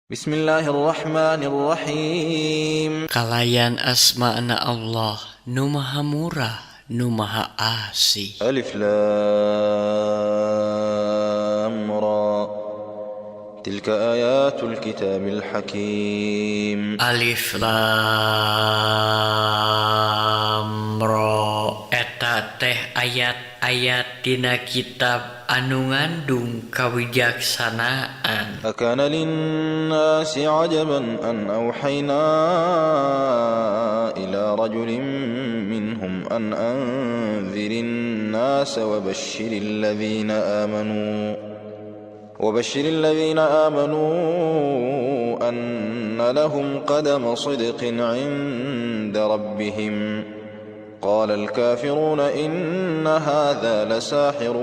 Bismillahirrahmanirrahim. Kalayan asmana Allah nu Maha Murah nu Maha Asih. Alif Lam Ra. Tilka ayatul kitabil hakim. Alif Lam Ra. Eta teh ayat-ayat dina kitab anu ngandung kawijaksanaan. أكان للناس عجبا أن أوحينا إلى رجل منهم أن أنذر الناس وبشر الذين آمنوا أن لهم قدم صدق عند ربهم. قال الكافرون إن هذا لساحر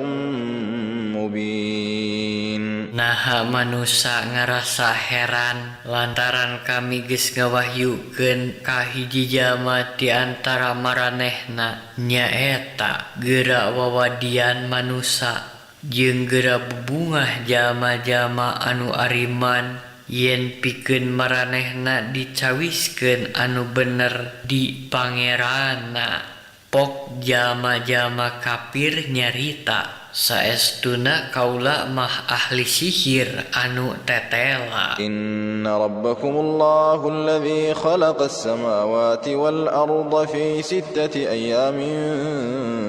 مبين. Naha manusa ngarasa heran lantaran kami geus ngawahyukeun ka hiji jalma di antara maranehna, nyaeta geura wawadian manusa jeung geura bubungah jalma-jalma anu ariman yen pikeun maranehna dicawiskeun anu bener di Pangeranna. Pok jalma-jalma kafir nyarita, "Saestuna kaula mah ahli sihir anu tetela." إن ربكم الله الذي خلق السماوات والأرض في 6 أيام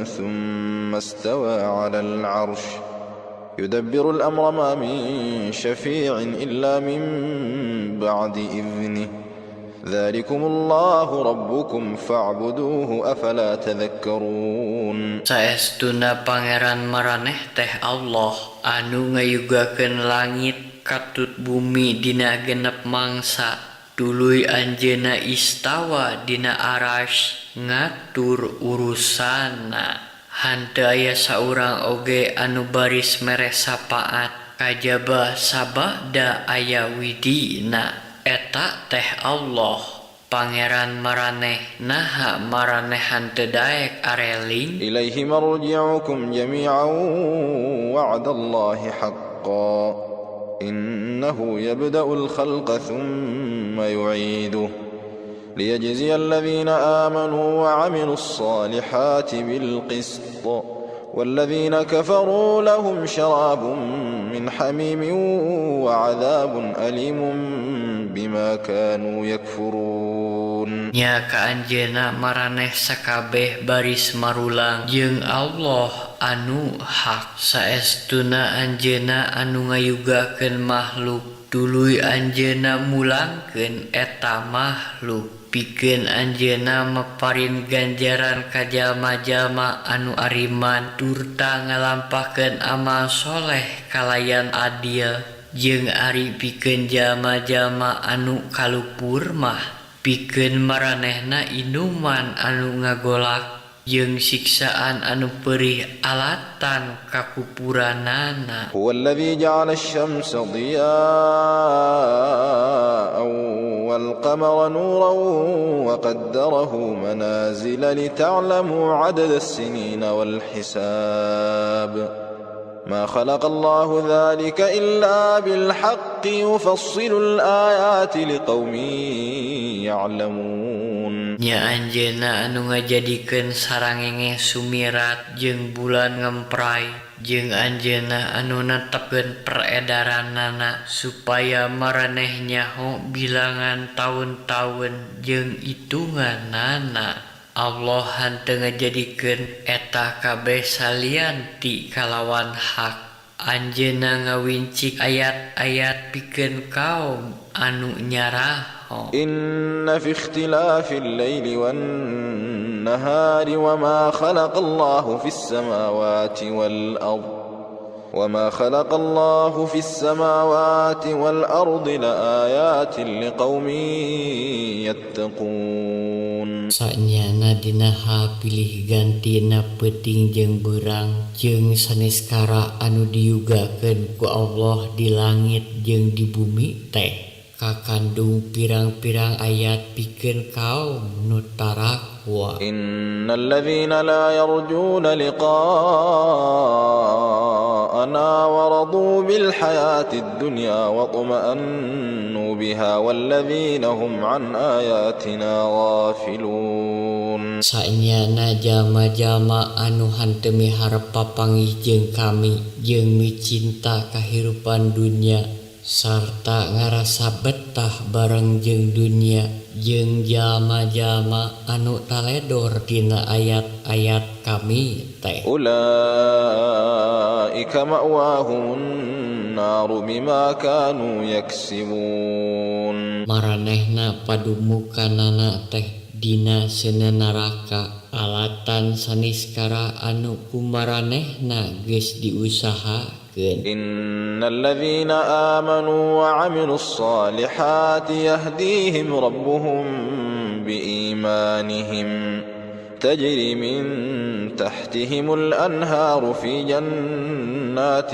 ثم استوى على العرش، يدبر الأمر، ما من شفيع إلا من بعد إذنه، ذلكم الله ربكم فاعبدوه، أفلا تذكرون. Saestuna Pangeran maraneh teh Allah anu ngayugakeun langit katut bumi dina 6 mangsa, tuluy Anjeunna istawa dina Arasy ngatur urusanna. Henteu aya saurang oge anu baris mere sapaat kajaba sabada aya widina. Eta teh Allah, Pangeran maraneh. Naha maraneh henteu daek areling? إليه مرجعكم جميعا، وعد الله حقا، إنه يبدأ الخلق ثم يعيده ليجزي الذين آمنوا وعملوا الصالحات بالقسط، والذين كفروا لهم شراب من حميم وعذاب أليم بما كانوا يكفرون. Nya ka Anjeunna maraneh sakabeh baris marulang, jeung Allah anu hak. Saestuna Anjeunna anu ngayugakeun makhluk, tuluy Anjeunna mulangkeun eta makhluk, pikeun Anjeunna maparin ganjaran ka jalma-jalma anu ariman turta ngalampahkeun amal soleh kalayan adil, jeung ari pikeun jalma-jalma anu kalupur mah pikeun maranehna inuman anu ngagolak jeung siksaan anu perih alatan kakupuranana. هو الذي جعل الشمس ضياء والقمر نورا وقدره منازل لتعلموا عدد السنين والحساب، ما خلق الله ذلك إلا بالحق، يفصل الآيات لقوم يعلمون. Nya Anjeunna anu ngajadikeun sarangenge sumirat jeung bulan ngempray, jeung Anjeunna anu netepkeun peredaranana supaya maraneh nyaho bilangan taun-taun jeung itunganana. Allah henteu ngajadikeun eta kabeh salian ti kalawan hak. Anjeunna ngawincik ayat-ayat pikeun kaum anu nyaraho. إن في اختلاف الليل والنهار وما خلق الله في السماوات والأرض لآيات لقوم يتقون. Sanyana dina hal pilih gantina peuting jeung beurang jeung saneskara anu diyugakeun ku Allah di langit jeung di bumi teh kakandung pirang-pirang ayat pikeun kaum nu tarakwa. إن الذين لا يرجون لقاءنا ورضوا بالحياة الدنيا واطمأنوا بها والذين هم عن آياتنا غافلون. Saenyana jalma-jalma anu henteu miharep papanggih jeung kami jeung micinta kahirupan dunya sarta ngarasa betah bareng jeung dunya jeung jalma-jalma anu taledor tina ayat-ayat kami teh. أولئك مأواهم النار بما كانوا يكسبون. Maranehna padumukanana teh dina seuneu neraka alatan saniskara anu kumaranehna geus diusahakeun. إن الذين آمنوا وعملوا الصالحات يهديهم ربهم بإيمانهم تجري من تحتهم الأنهار في جنات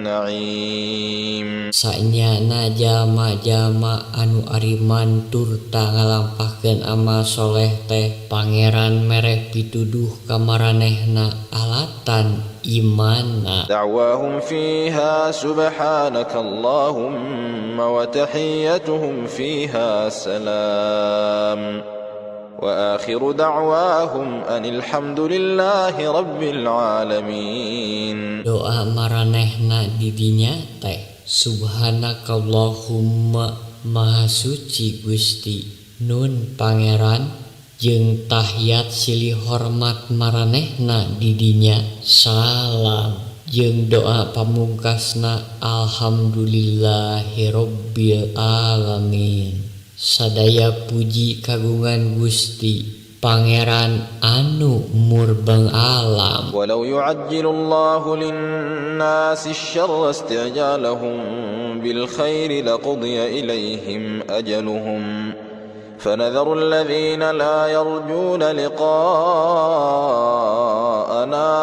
النعيم. Saenyana jalma-jalma anu ariman turta ngalampahkeun amal soleh teh Pangeran mere pituduh ka maranehna alatan imanna. دعواهم فيها سبحانك اللهم وتحيتهم فيها سلام وآخر دعواهم أن الحمد لله رب العالمين. Doa maranehna di dinya teh Subhanakallahumma, Maha Suci Gusti Nun Pangeran, jeung tahiyat silih hormat maranehna di dinya salam, jeung doa pamungkasna alhamdulillahirabbil alamin. Sadaya puji kagungan Gusti Pangeran anu murbeng alam. ولو يعجل الله للناس الشر استعجالهم بالخير لقضي إليهم أجلهم فنذر الذين لا يرجون لقاءنا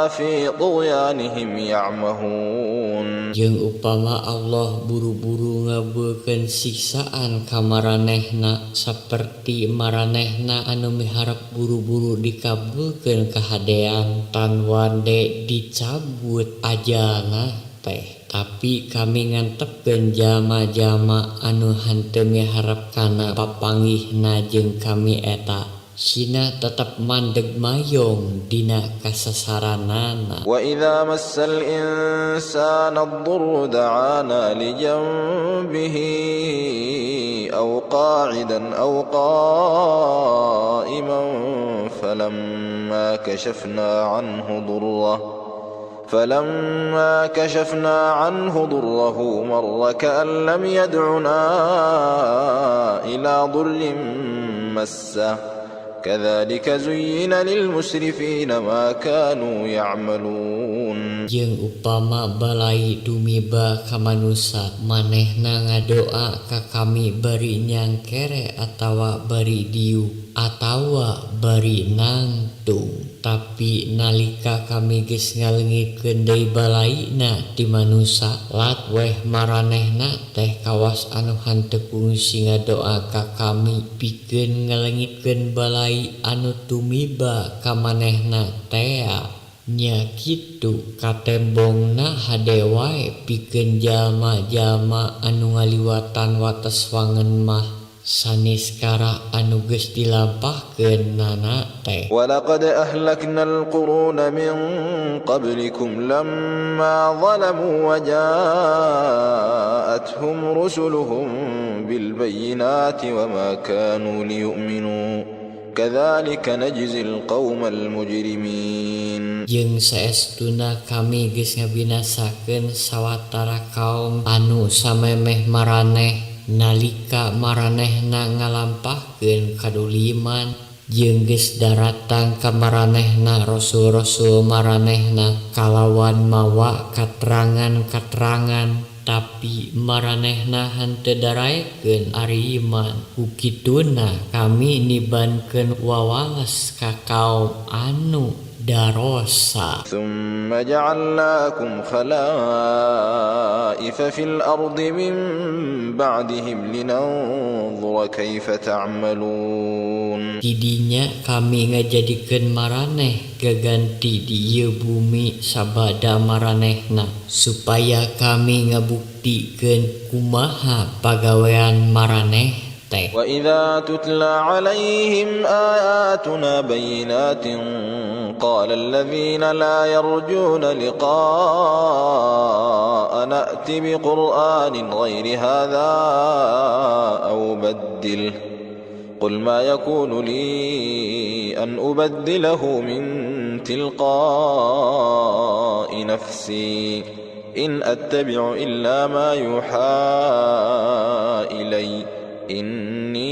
في طغيانهم يعمهون. Jeung upama Allah buru-buru ngabulkeun siksaan ka maranehna saperti maranehna anu miharep buru-buru dikabulkeun kahadean tan wande dicabut ajalna teh, tapi kami ngantepkeun jalma-jalma anu henteu miharep kana papanggihna jeung kami eta sina tetep mandeg mayong dina kasasaranana. وإذا مس الإنسان الضر دعانا لجنبه أو قاعدا أو قائما فلما كشفنا عنه ضره مر كأن لم يدعنا إلى ضر مسه كذلك زين للمسرفين ما كانوا يعملون. Jeung upama balai tumiba ka manusa, manehna ngadoa ka kami bari nyangkere atawa bari diuk atawa bari nangtung, tapi nalika kami geus ngaleungitkeun deui balaina ti manusa, lat weh maranehna teh kawas anu henteu kungsi ngadoa ka kami pikeun ngaleungitkeun balai anu tumiba ka manehna tea. Nya kitu katembongna hade wae pikeun jalma-jalma anu ngaliwatan wates wangen mah saniskara anu geus dilampahkeun nana teh. ولقد أهلكنا القرون من قبلكم لما ظلموا وجاءتهم رسلهم بالبينات وما كانوا ليؤمنوا كذلك نجزي القوم المجرمين. Jeung saestuna kami geus ngabinasakeun sawatara kaum anu samemeh maraneh nalika maranehna ngalampahkeun kaduliman jeung geus daratang ka maranehna rasul-rasul maranehna kalawan mawa katerangan-katerangan, tapi maranehna henteu daraekeun ari iman. Ku kituna kami nibankeun wawales ka kaum anu darosa. ثم جعلناكم خلائف في الأرض من بعدهم لننظر كيف تعملون. Tidinya kami ngajadikeun maraneh gaganti di ieu bumi sabada maranehna supaya kami ngabuktikeun kumaha pagawean maraneh teh. وإذا تتلى عليهم آياتنا بينات قال الذين لا يرجون لقاء نأت بقرآن غير هذا أو بدله قل ما يكون لي أن أبدله من تلقاء نفسي إن أتبع إلا ما يوحى إلي إني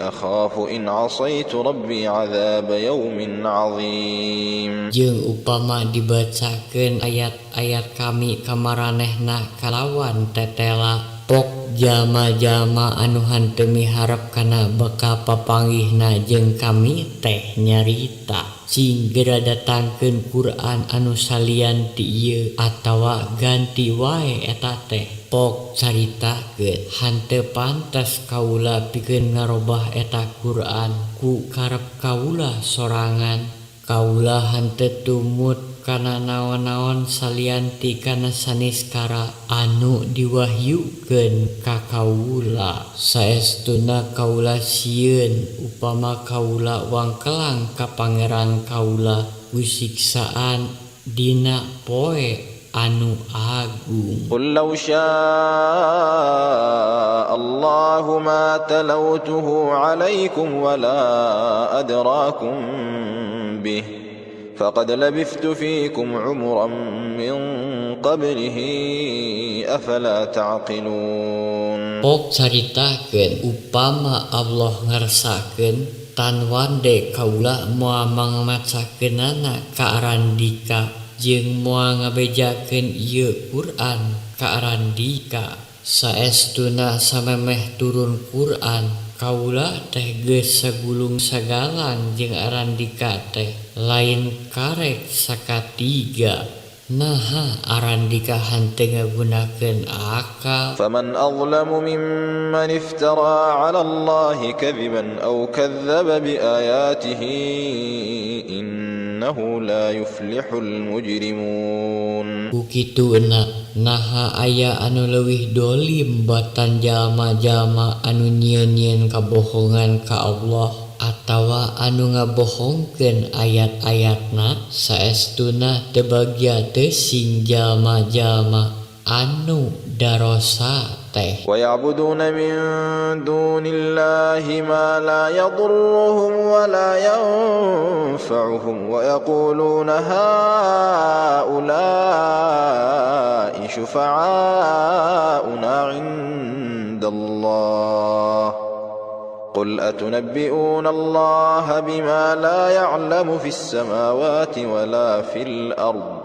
أخاف إن عصيت ربي عذاب يوم عظيم. Jeung upama dibacakeun ayat-ayat kami ka maranehna kalawan tetela pok jalma-jalma anu henteu miharep kana bakal papanggihna jeung kami teh nyarita cing geura datangkeun Quran anu salian ti ieu atawa ganti wae eta teh. Pok caritakeun henteu pantes kaula pikeun ngarobah eta Quran ku karep kaula sorangan. Kaula henteu tumut kana naon-naon salian ti kana saniskara anu diwahyukeun ka kaula. Saestuna kaula sieun upama kaula wangkelang ka Pangeran kaula ku siksaan dina poe anu agung. قل لو شاء الله ما تلوته عليكم ولا أدراكم به فقد لبثت فيكم عمرا من قبله أفلا تعقلون. Pok caritakeun upama Allah ngarsakeun tan wande kaula moal mangmacakeunana ka arandika jeung moal ngabejakeun ieu Quran ka arandika. Saestuna samemeh turun Quran kaula teh geus sagulung sagalang jeung arandika teh lain karek sakatiga. Naha arandika henteu ngagunakeun akal. فمن أظلم ممن افترى على الله كذبا أو كذب بآياته إنه لا يفلح المجرمون. Ku kituna naha aya anu leuwih dolim batan jalma-jalma anu nyieun-nyieun kabohongan ka Allah atawa anu ngabohongkeun ayat-ayatna. Saestuna teu bagja teu sing jalma-jalma anu darosa teh. ويعبدون من دون الله ما لا يضرهم ولا ينفعهم ويقولون هؤلاء شفعاؤنا عند الله قل أتنبئون الله بما لا يعلم في السماوات ولا في الأرض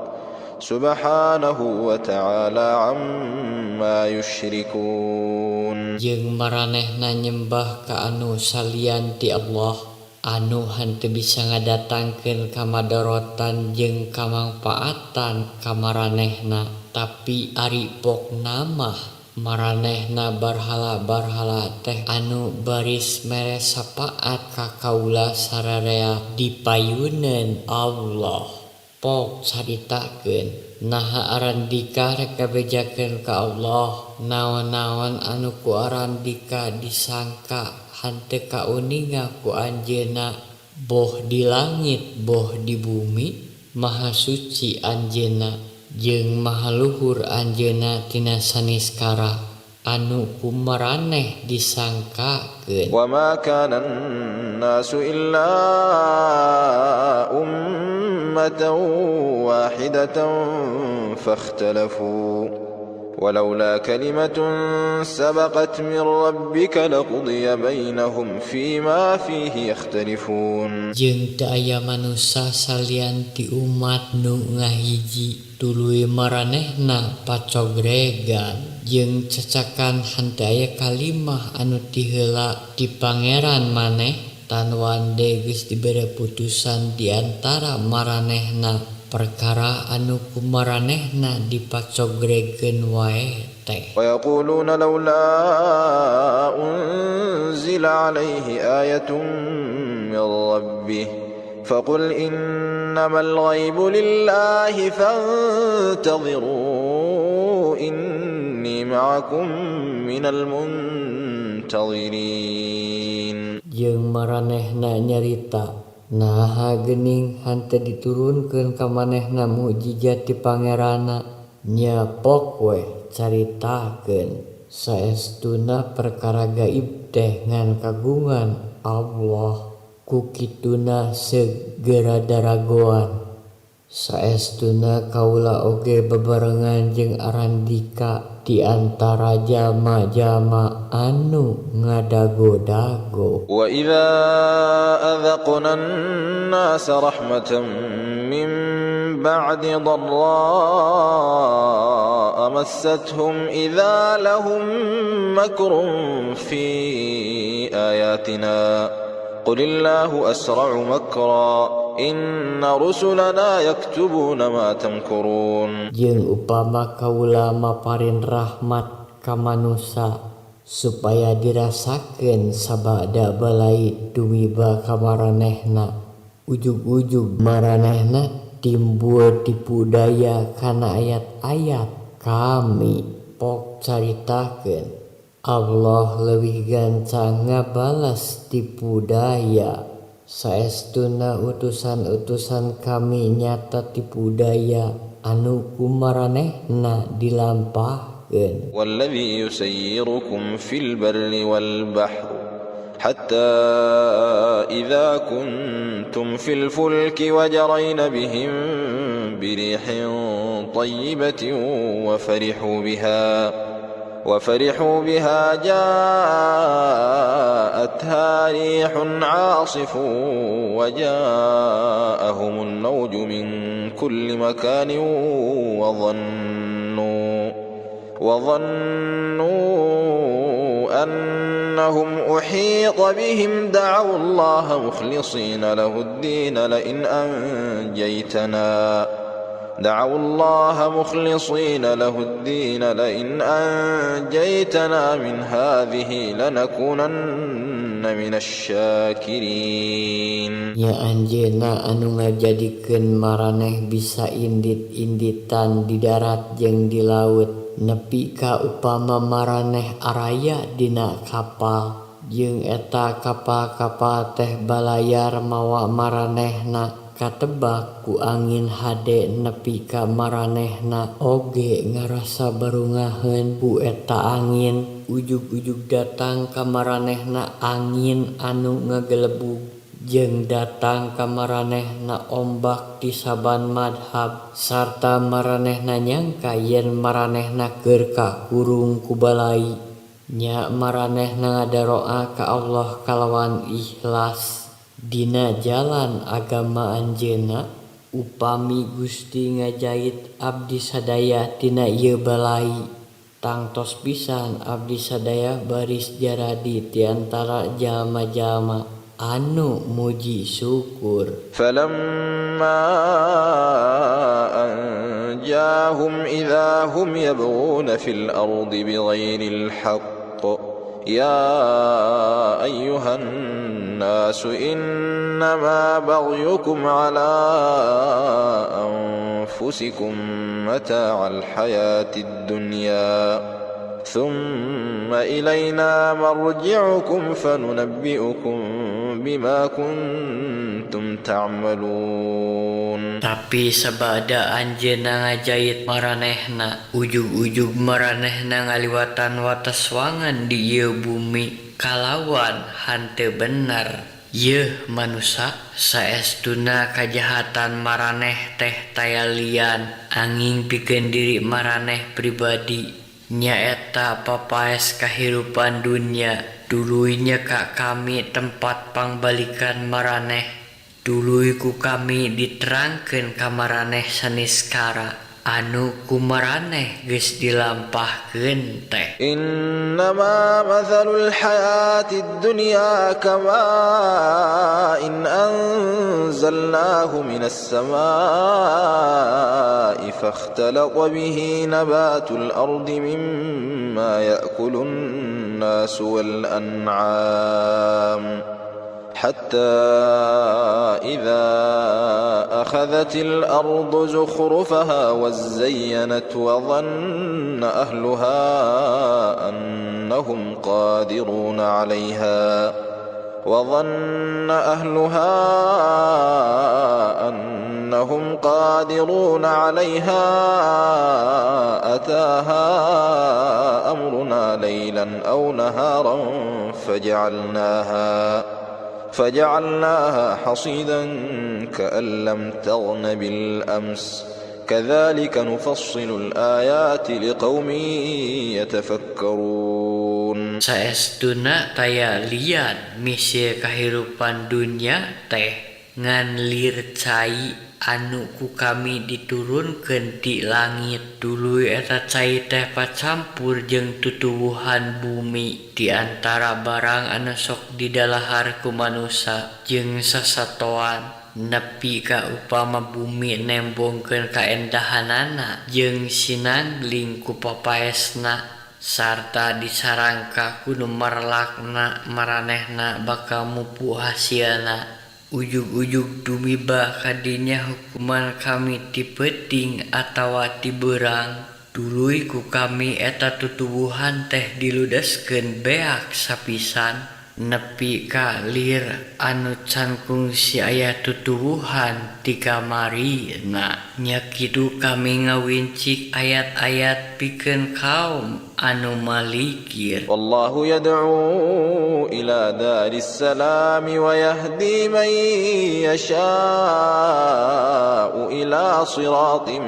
سبحانه وتعالى عما يشركون. Jeung maranehna nyembah ka anu salian ti Allah anu henteu bisa ngadatangkeun kamadorotan jeung kamangpaatan ka maranehna, tapi ari pokna mah maranehna barhala-barhala teh anu baris mere sapaat ka kaula sararea dipayuneun Allah. Pok caritakeun naha arandika rek ngabejakeun ka Allah naon-naon anu ku arandika disangka henteu kauninga ku anjeunna boh di langit boh di bumi. Maha suci anjeunna jeung maha luhur anjeunna tina saniskara anu ku maraneh disangkakeun. وما كان الناس إلا أمة واحدة فاختلفوا ولولا كلمة سبقت من ربك لقضي بينهم فيما فيه يختلفون. Jeung teu aya manusa salian ti umat nu ngahiji tuluy maranehna pacogregan jeung cacakan henteu aya kalimah anu ti heula ti Pangeran maneh Tan wande geus dibere putusan di antara maranehna perkara anu ku maranehna dipacogregeun wae teh. ويقولون لولا أنزل عليه آية من ربه فقل إنما الغيب لله فانتظروا إني معكم من المنتظرين. Jeung maranehna nyarita naha geuning henteu diturunkeun ka manehna mukjizat ti Pangeranna nya pok we caritakeun saestuna perkara gaib teh ngan kagungan Allah ku kituna segera daragoan. Saestuna kaula oge bebarengan jeung Arandika di antara jalma-jalma anu ngadago-dago. Wa idza adzaqna an-nasa rahmatan min ba'di dharra massathum idza lahum makrun fi ayatina qulillahu asra'u makra inna rusulana yaktubuna ma tamkurun. Jeung upama kaula maparin rahmat ka manusa supaya dirasakeun sabada balai tumiba ka maranehna, ujug-ujug maranehna timbul tipu daya kana ayat-ayat kami. Pok caritakeun Allah leuwih gancang ngabalas tipu daya. Saestuna utusan-utusan kami nyata tipu daya anu ku maranehna dilampahkeun. Wallazi yusayyirukum fil barri wal bahr hatta idza kuntum fil fulki wajarayna bihim birihin tayyibatin wa farihu biha جاءتها ريح عاصف وجاءهم الموج من كل مكان وظنوا أنهم أحيط بهم دعوا الله مخلصين له الدين لئن أنجيتنا دعوا الله مخلصين له الدين لئن أنجيتنا من هذه لنكونن من الشاكرين. Ya anjeunna anu ngajadikeun maraneh bisa indit-inditan di darat jeung di laut nepi ka upama maraneh araya dina kapal jeung eta kapal-kapal teh balayar mawa maranehna katebak ku angin hade nepi ka maranehna oge ngarasa barungaheun ku eta angin. Ujug-ujug datang ka maranehna angin anu ngagelebug jeung datang ka maranehna ombak ti saban madhab sarta maranehna nyangka yen maranehna keur kakurung ku balai. Nya maranehna ngadaroa ka Allah kalawan ikhlas dina jalan agama anjeunna. Upami Gusti ngajait abdi sadaya tina ieu balai, tangtos pisan abdi sadaya baris jaradi ti antara jalma-jalma anu muji syukur. Falamma anjahum idza hum yabghuna fil ardi bighairil haqq ya ayyuhan nasu innama baghyukum ala anfusikum mata'al hayatid dunya thumma ilayna marji'ukum fanunabbi'ukum bima kuntum ta'malun. Tapi sabada anjeunna ngajait maranehna, ujug-ujug maranehna ngaliwatan wates wangan di ieu bumi kalawan henteu bener. Yeuh manusa, saestuna kajahatan maraneh teh taya lian angin pikeun diri maraneh pribadi. Nyaeta papaes kahirupan dunya, tuluy nyeka kami tempat pangbalikan maraneh. Tuluy ku kami diterangkeun ka maraneh saniskara. Anu ku maraneh geus dilampahkeun teh. Innama mathalul hayatid dunya kama'in anzalnahu minas samaa'i fakhtalata bihi nabatul ardi mimma ya'kulun nasu wal an'am حتى إذا أخذت الأرض زخرفها وزينت وظن أهلها أنهم قادرون عليها وظن أهلها أنهم قادرون عليها أتاها أمرنا ليلا أو نهارا فجعلناها حصيدا كأن لم تغن بالأمس كذلك نفصل الآيات لقوم يتفكرون. Saestuna taya lian misil kahirupan dunya teh ngan lir cai anu ku kami diturunkeun ti langit tuluy eta cai teh pacampur jeung tutuwuhan bumi di antara barang anu sok didalahar ku manusa jeung sasatoan nepi ka upama bumi nembongkeun kaendahanana jeung sinangling ku papaesna sarta disarangka ku nu marlakna maranehna bakal mupu hasilna. Ujug-ujug tumiba kadinya hukuman kami ti peuting atawa ti beurang tuluy ku kami eta tutuwuhan teh diludeskeun beak sapisan nepi ka lir anu can kungsi aya tutuwuhan ti kamarina. Nya kitu kami ngawincik ayat-ayat pikeun kaum anu malikir. Wallahu yad'u ila daris salam wa yahdi man yasha'u ila siratim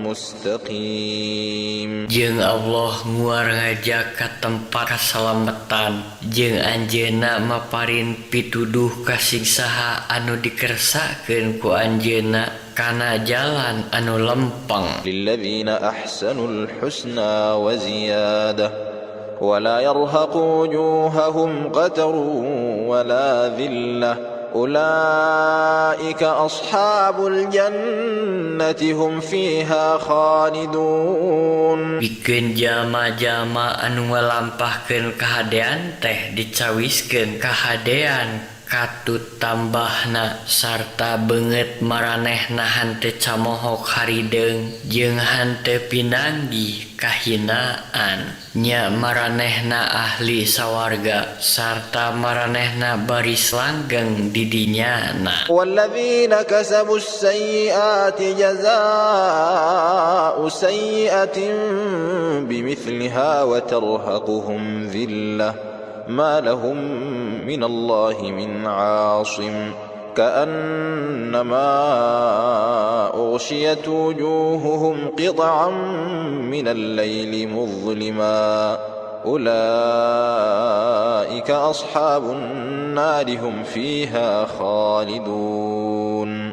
mustaqim. Jeung Allah nguar ngajak ka tempat kasalametan jeung anjeunna maparin pituduh ka sing saha anu dikersakeun ku anjeunna kana jalan anu lempeng. Lilladzina ahsanul husna wa ziyadah wa la yarhaqu wujuhahum qatarun wa la dhillah ulaika ashabul jannati hum fiha khalidun. Pikeun jalma-jalma anu ngalampahkeun kahadean teh dicawiskeun kahadean katut tambahna sarta beungeut maranehna henteu camohok harideung jeung henteu pinanggih kahinaan. Nya maranehna ahli sawarga sarta maranehna baris langgeng di dinyana. Walladzina kasabus sayyiati jazaa'u sayyi'atin bimithliha wa tarhaquhum dhillah ما لهم من الله من عاصم كأنما أغشيت وجوههم قطعا من الليل مظلما أولئك أصحاب النار هم فيها خالدون.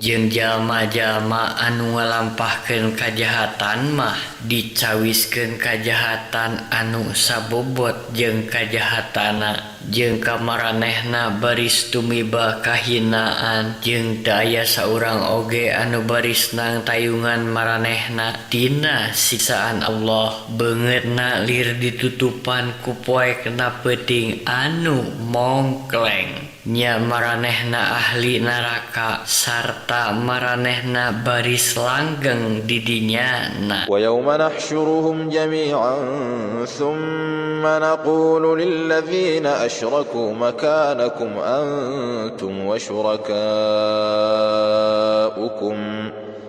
Jeung jalma-jalma anu ngalampahkeun kajahatan mah dicawiskeun kajahatan anu sabobot jeung kajahatana jeung kamaranehna baris tumiba kahinaan jeung teu aya saurang oge anu baris nang tayungan maranehna tina siksaan Allah. Beungeutna lir ditutupan ku poekna peuting anu mongkleng. Nya maranehna ahli neraka sarta maranehna baris langgeng di dinyana. Wa yauma nahsyuruhum jami'an thumma naqulu lil ladzina asyraku makanakum antum wa syurakaukum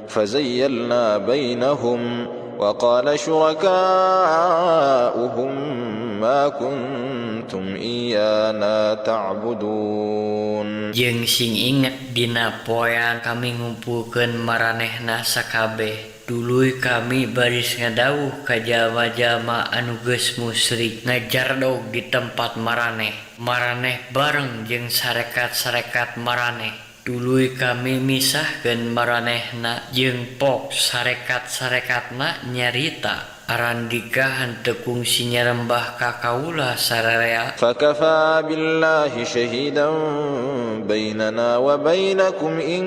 fazayyalna bainahum wa qala syurakauhum ma kuntum iyyana ta'budun. Jeung sing inget dina poean kami ngumpulkeun maranehna sakabeh tuluy kami baris ngadawuh ka jalma-jalma anu geus musyrik ngajardog di tempat maraneh maraneh bareng jeung sarekat-sarekat maraneh. Tuluy kami misahkeun maranehna jeung pok sarekat-sarekatna nyarita Arandika henteu kungsi nyarembah ka kaula sararea. فكفى بالله شهيدا بيننا وبينكم إن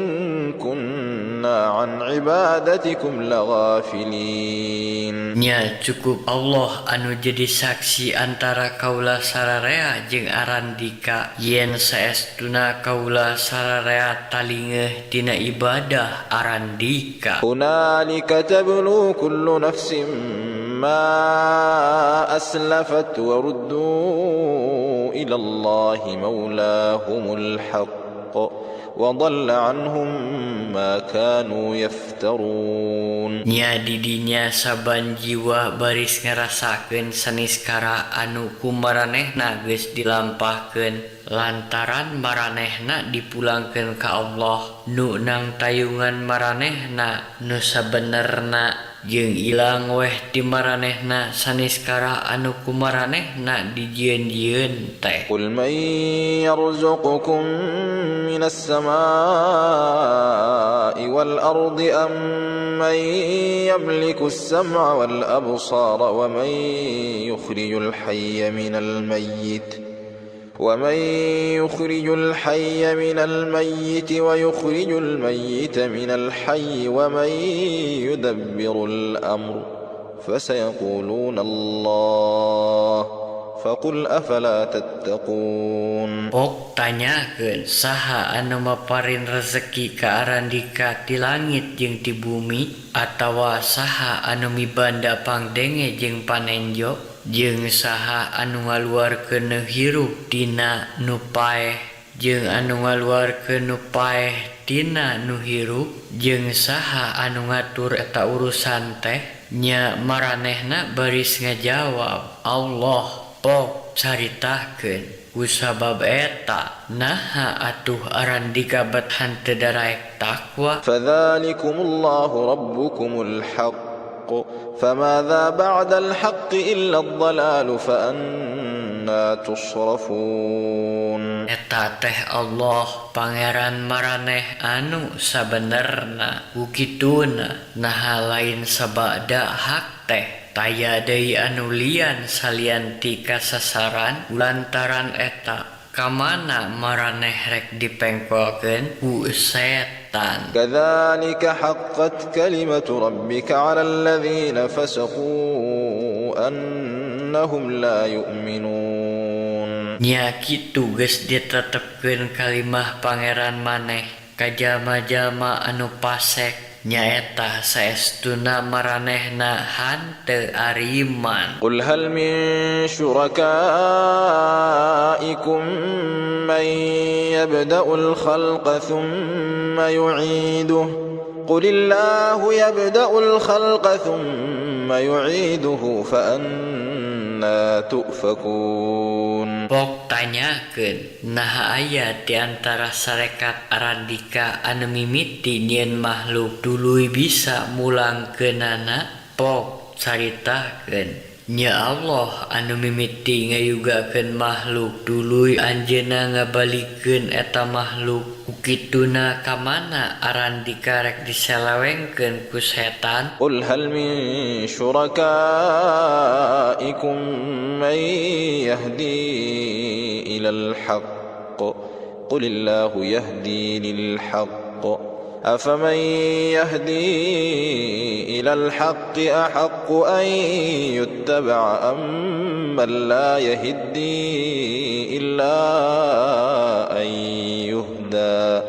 كنا عن عبادتكم لغافلين. Nya cukup Allah anu jadi saksi antara kaula sararea jeung Arandika yen saestuna kaula sararea talingeuh tina ibadah Arandika. هنالك تبلو كل نفس ما أسلفت وردوا إلى الله مولاهم الحق وضل عنهم ما كانوا يفترون. Nya didinya saban jiwa baris ngarasakeun saniskara anu ku maranehna geus dilampahkeun lantaran maranehna dipulangkeun ka Allah nu nang tayungan maranehna nu sabenerna jeung ilang weh ti maranehna saniskara anu ku maranehna dijieun-jieun teh. قل من يرزقكم من السماء والأرض أمن يملك السمع والأبصار ومن يخرج الحي من الميت ومن يخرج الحي من الميت ويخرج الميت من الحي ومن يدبر الأمر فسيقولون الله فقل أفلا تتقون. Pok tanyakeun saha anu maparin rezeki ka Arandika ti langit jeung ti bumi atawa saha anu mibanda pangdenge jeung panenjo jeung saha anu ngaluarkeun nu hirup tina nu paeh jeung anu ngaluarkeun nu paeh tina nu hirup jeung saha anu ngatur eta urusan teh. Nya maranehna baris ngajawab Allah. Pok caritakeun kusabab eta naha atuh Arandika bet hanteu daraek takwa. فذلكم الله ربكم الحق فماذا بعد الحق إلا الضلال فأنا تصرفون. Eta teh Allah pangeran maraneh anu sabenerna ku kituna naha lain sabada hak teh taya deui anu lian salian ti kasasaran lantaran eta kamana maraneh rek dipengkolkeun ku setan. كذلك حقت كلمة ربك على الذين فسقوا أنهم لا يؤمنون. Nya kitu geus ditetepkeun kalimah pangeran maneh ka jalma-jalma anu pasek nyaeta saestuna maranehna hanteu ariman. قل هل من شركائكم من يبدأ الخلق ثم يعيده قل الله يبدأ الخلق ثم يعيده فأنا تؤفكون. Pok tanyakeun naha aya di antara sarekat Arandika anu mimiti nyieun makhluk tuluy bisa mulangkeunana. Pok caritakeun nya Allah anu mimiti ngayugakeun makhluk tuluy anjeunna ngabalikeun eta makhluk ku kituna kamana Arandika rek diselewengkeun ku setan. قل هل من شركائكم من يهدي إلى الحق قل الله يهدي للحق أفمن يهدي إلى الحق أحق أن يتبع أمن لا يهدي إلا أن يهدى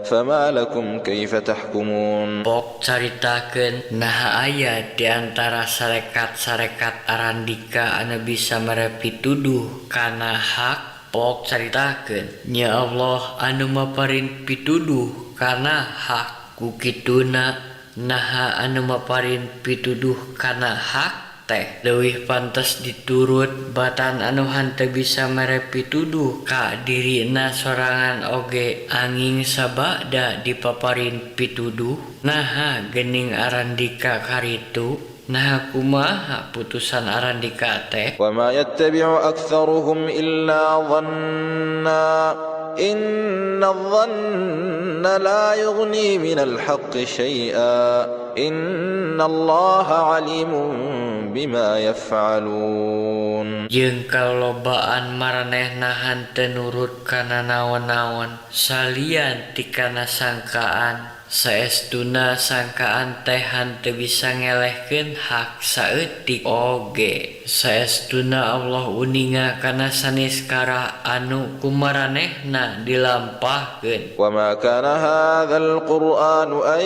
فما لكم كيف تحكمون. Pok caritakeun naha aya di antara sarekat-sarekat Arandika anu bisa mere pituduh kana hak. Pok caritakeun nya Allah anu maparin pituduh kana hak ku kituna naha anu maparin pituduh kana hak teh leuwih pantes diturut batan anu hanteu bisa mere pituduh ka dirina sorangan oge anging sabada dipaparin pituduh naha geuning Arandika karitu. Nah kumaha putusan arandika teh? Wa ma yattabi'u aktsaruhum illa dhanna inna dhanna la yughni minal haqqi syai'a inna Allaha 'alimun bima yaf'alun. Jeung kalobaan maranehna henteu nurut kana naon-naon salian ti kana sangkaan. Saestuna sangkaan teh henteu bisa ngelehkeun hak saeutik oge. Saestuna Allah uninga kana saniskara anu kumaranehna dilampahkeun. Wa ma kana hadzal qur'anu an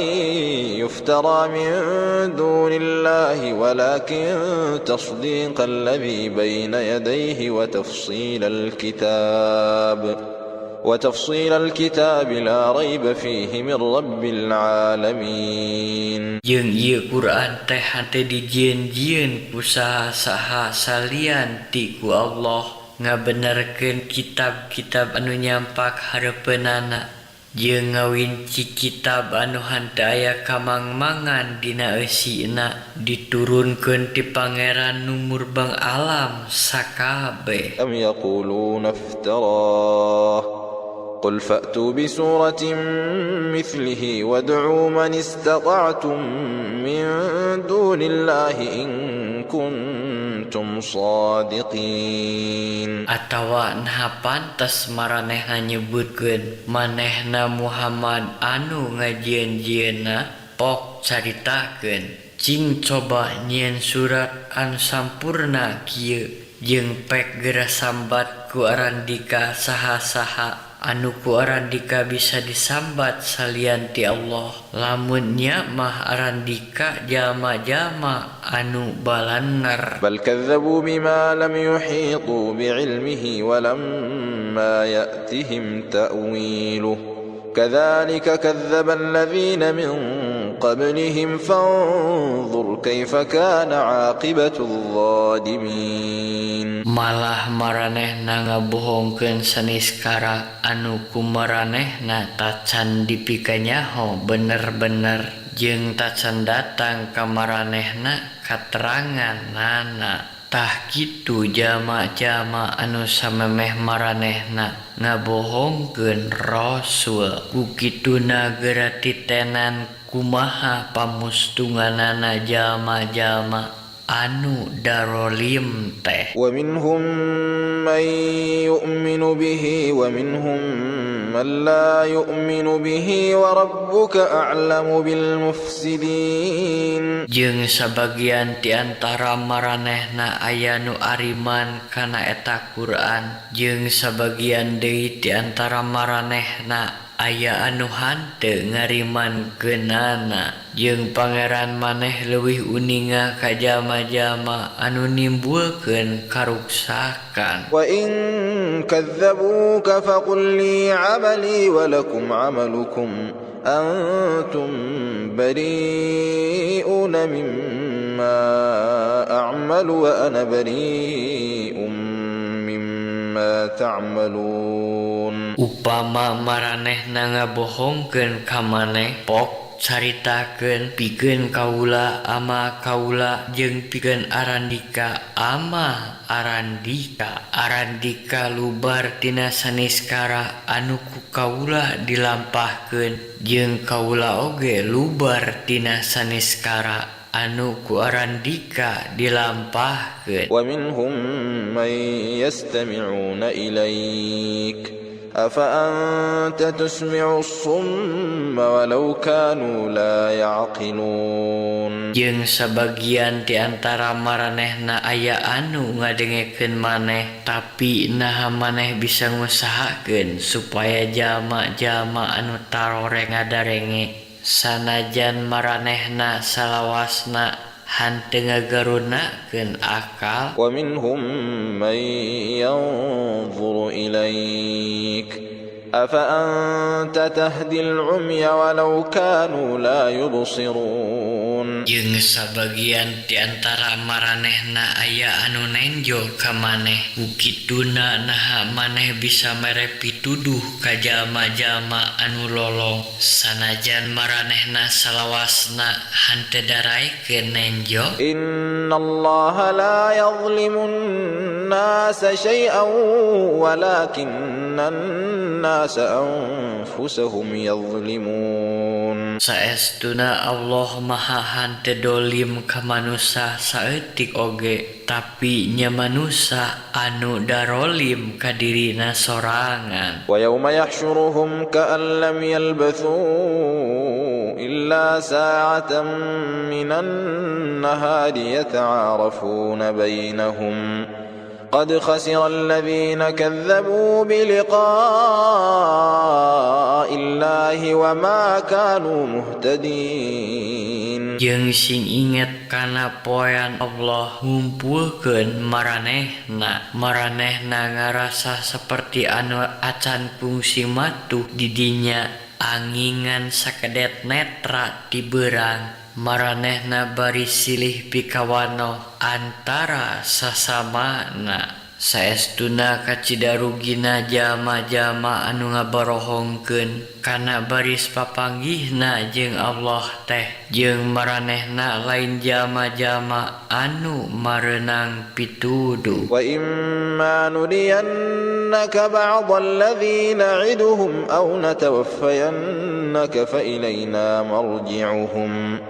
yuftara min dunillahi walakin tasdiqal ladzi baina yadayhi wa tafsilal kitab وتفصيل الكتاب لا ريب فيه من رب العالمين. Jeung ieu Quran teh henteu dijieun-jieun ku saha-saha salian ti ku Allah, ngabenerkeun kitab-kitab anu nyampak hareupeunana jeung ngawinci kitab anu henteu aya kamangmangan dina eusina, diturunkeun ti Pangeran nu murbeng alam sakabeh. Am yaquluna iftarah قل فأتوا بسورة مثله وادعوا من استطعتم من دون الله إن كنتم صادقين. Atawa naha pantes maranehna nyebutkeun manehna Muhammad anu ngajieun-jieunna? Pok caritakeun, cing coba nyieun surat anu sampurna kieu jeung pek geura sambat ku arandika saha-saha anu ku arandika bisa disambat salian ti Allah. Lamun nya mah arandika jalma-jalma anu balaner. Bal kadzabu bima lam yuhitu bi'ilmihi wa lamma ya'tihim ta'wiluhu kadzalika kadzdzaba alladzina min qablihim fanzur kaifa kana 'aqibatu adh-dhalimin. Malah maranehna ngabohongkeun saniskara anu kumaranehna tacan dipikanyaho bener-bener jeung tacan datang ka maranehna kateranganana. Tah kitu jalma-jalma anu samemeh maranehna ngabohongkeun rasul. Ku kituna geura titenan kumaha pamustunganana jalma-jalma anu darolim teh. Wa minhum man yu'minu bihi wa minhum man la yu'minu bihi wa rabbuka a'lamu bil mufsidin. Jeung sabagian ti antara maranehna aya nu ariman kana eta Quran, jeung sabagian deui ti antara maranehna aya anu hanteu ngariman keunana. Jeung Pangeran maneh leuwih uninga ka jalma-jalma anu nimbulkeun karuksakan. Wa in kadzabuka faqul li 'amali wa lakum 'amalukum antum bari'una mimma a'malu wa ana bari'um mimma ta'malun. Upama maranehna ngabohongkeun ka maneh, pok caritakeun pikeun kaula ama kaula jeung pikeun arandika ama arandika. Arandika lubar tina saniskara anu ku kaula dilampahkeun jeung kaula oge lubar tina saniskara anu ku arandika dilampahkeun. Wa minhum man yastami'una ilaik afa anta tusmi'u as-summa walau kanu la ya'qilun. Jeung sabagian ti antara maranehna aya anu ngadengekeun maneh, tapi naha maneh bisa ngusahakeun supaya jalma-jalma anu tarore ngadarenge sanajan maranehna salawasna hanteu ngagarunakeun akal. Wa minhum man yanzuru ilaik afa anta tahdil umya walau kanu la yubsirun. Jeung sabagian ti antara maranehna aya anu nenjo ka maneh ku kituna naha maneh bisa mere pituduh ka jalma-jalma anu lolong sanajan maranehna salawasna henteu daraekeun nenjo. Innallaha la yadhlimun nasa syai'an walakinnan nasa anfusahum yadhlimun. Saestuna Allah maha henteu dolim ka manusa saeutik oge, tapi nya manusa anu darolim ka dirina sorangan. Wa yauma yahsyuruhum ka'an lam yalbathu illa sa'atan minan nahari yata'arafuna bainahum qad khasira alladhina kadzdzabu biliqa'i llahi wa ma kanu muhtadin. Jeung sing inget kana poean Allah ngumpulkeun maranehna, maranehna ngarasa saperti anu acan fungsi matuh di dinya angingan sakedet netra ti beurang. Maranehna bari silih pikawanoh antara sasamana. Saestuna kacida rugina jalma-jalma anu ngabarohongkeun kana baris papanggihna jeung Allah teh, jeung maranehna lain jalma-jalma anu mareunang pituduh. Wa imma nuriyannaka ba'dalladzi na'iduhum aw natawaffayannaka fa ilaina marji'uhum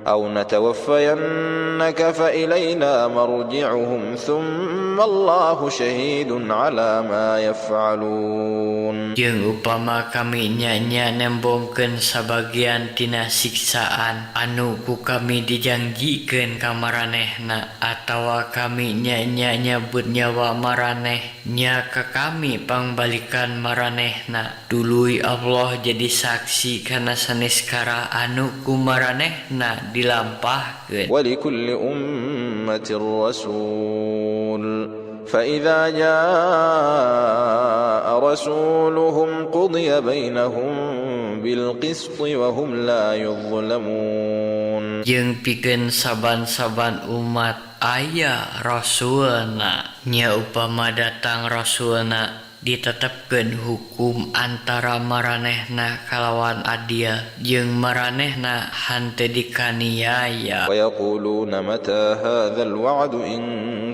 أو نتوفينك فإلينا مرجعهم ثم الله شهيد على ما يفعلون. Jeung upama kami nya-nya nembongkeun sabagian tina siksaan anu ku kami dijangjikeun ka maranehna, atawa kami nya-nya nyabut nyawa maraneh nya ka kami pangbalikan maranehna, tuluy Allah jadi saksi kana saneskara anu ku maranehna dilampahkeun. Wa likulli ummatin rasul fa idza jaa rasuluhum qudiya bainahum bil qisti wa hum la yuzlamun. Jeung pikeun saban-saban umat aya rasulna, nya upama datang rasulna ditetepkeun hukum antara maranehna kalawan adil jeung maranehna henteu dikaniaya. Wa yaquluna mata hadzal wa'du in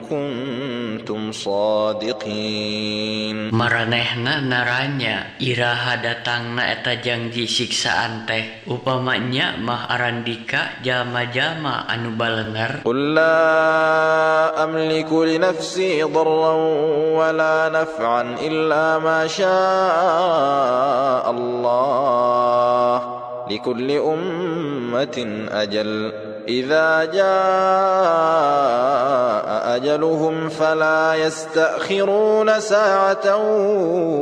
kuntum shadiqin. Maranehna naranya iraha datangna eta janji siksaan teh, upama nya mah arandika jalma-jalma anu balener. Qul la amliku li nafsi dharran wa la naf'an إلا ما شاء الله لكل أمة أجل إذا جاء أجلهم فلا يستأخرون ساعة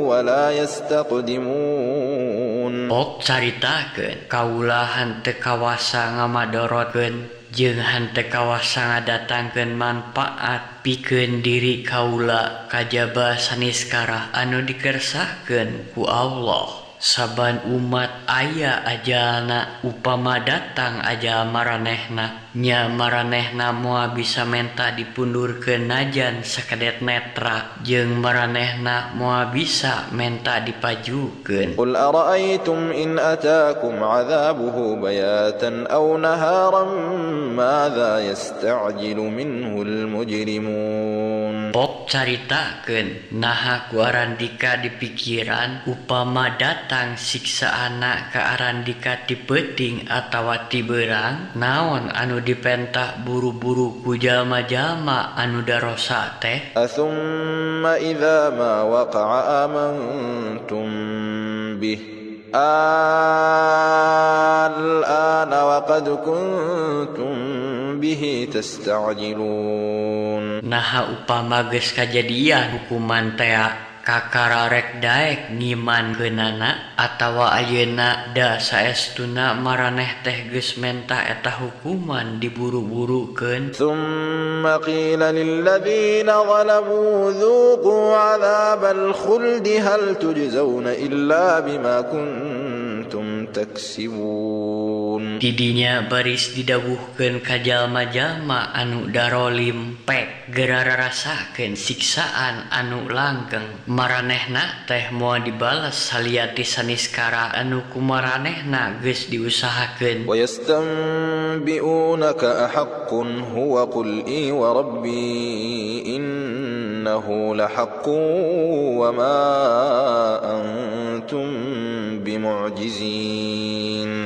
ولا يستقدمون. Ok caritakeun kaula henteu kawasa ngamadorotkeun jeung henteu kawasa ngadatangkeun manfaat pikeun diri kaula kajaba saniskara anu dikersakeun ku Allah. Saban umat aya ajalna, upama datang ajal maranehna nya maranehna moal bisa menta dipundurkeun najan sakedet netra, jeung maranehna moal bisa menta dipajukeun. Qul ara'aytum in ataakum 'adzabuhu bayatan aw naharan madza yasta'jilu minhul mujrimun. Pok caritakeun naha ku arandika di pikiran upama datang siksaana ka arandika ti peuting atawa ti beurang, naon anu dipentah buru-buru ku jalma-jalma anu darosa teh. Atsumma idza ma waqa'a amantum bih al'ana wa qad kuntum bihi tasta'jilun. Naha upama geus kajadian hukuman tea kakararek daek ngiman geunana atawa ayeuna da saestuna maraneh teh geus menta eta hukuman diburu-burukeun. Tsumma qila lil ladzina zalamu dzuqu 'adzabal khuldi hal tujzauna illa bima kuntum تكسبون. Tidinya baris didawuhkeun ka jalma-jalma anu darolim pek geura rarasakeun siksaan anu langgeng. Maranehna teh moal dibales salian ti saniskara anu kumaranehna geus diusahakeun. ويستنبئونك أحق هو قل إي وربي إنه لحق وما أنتم بمعجزين.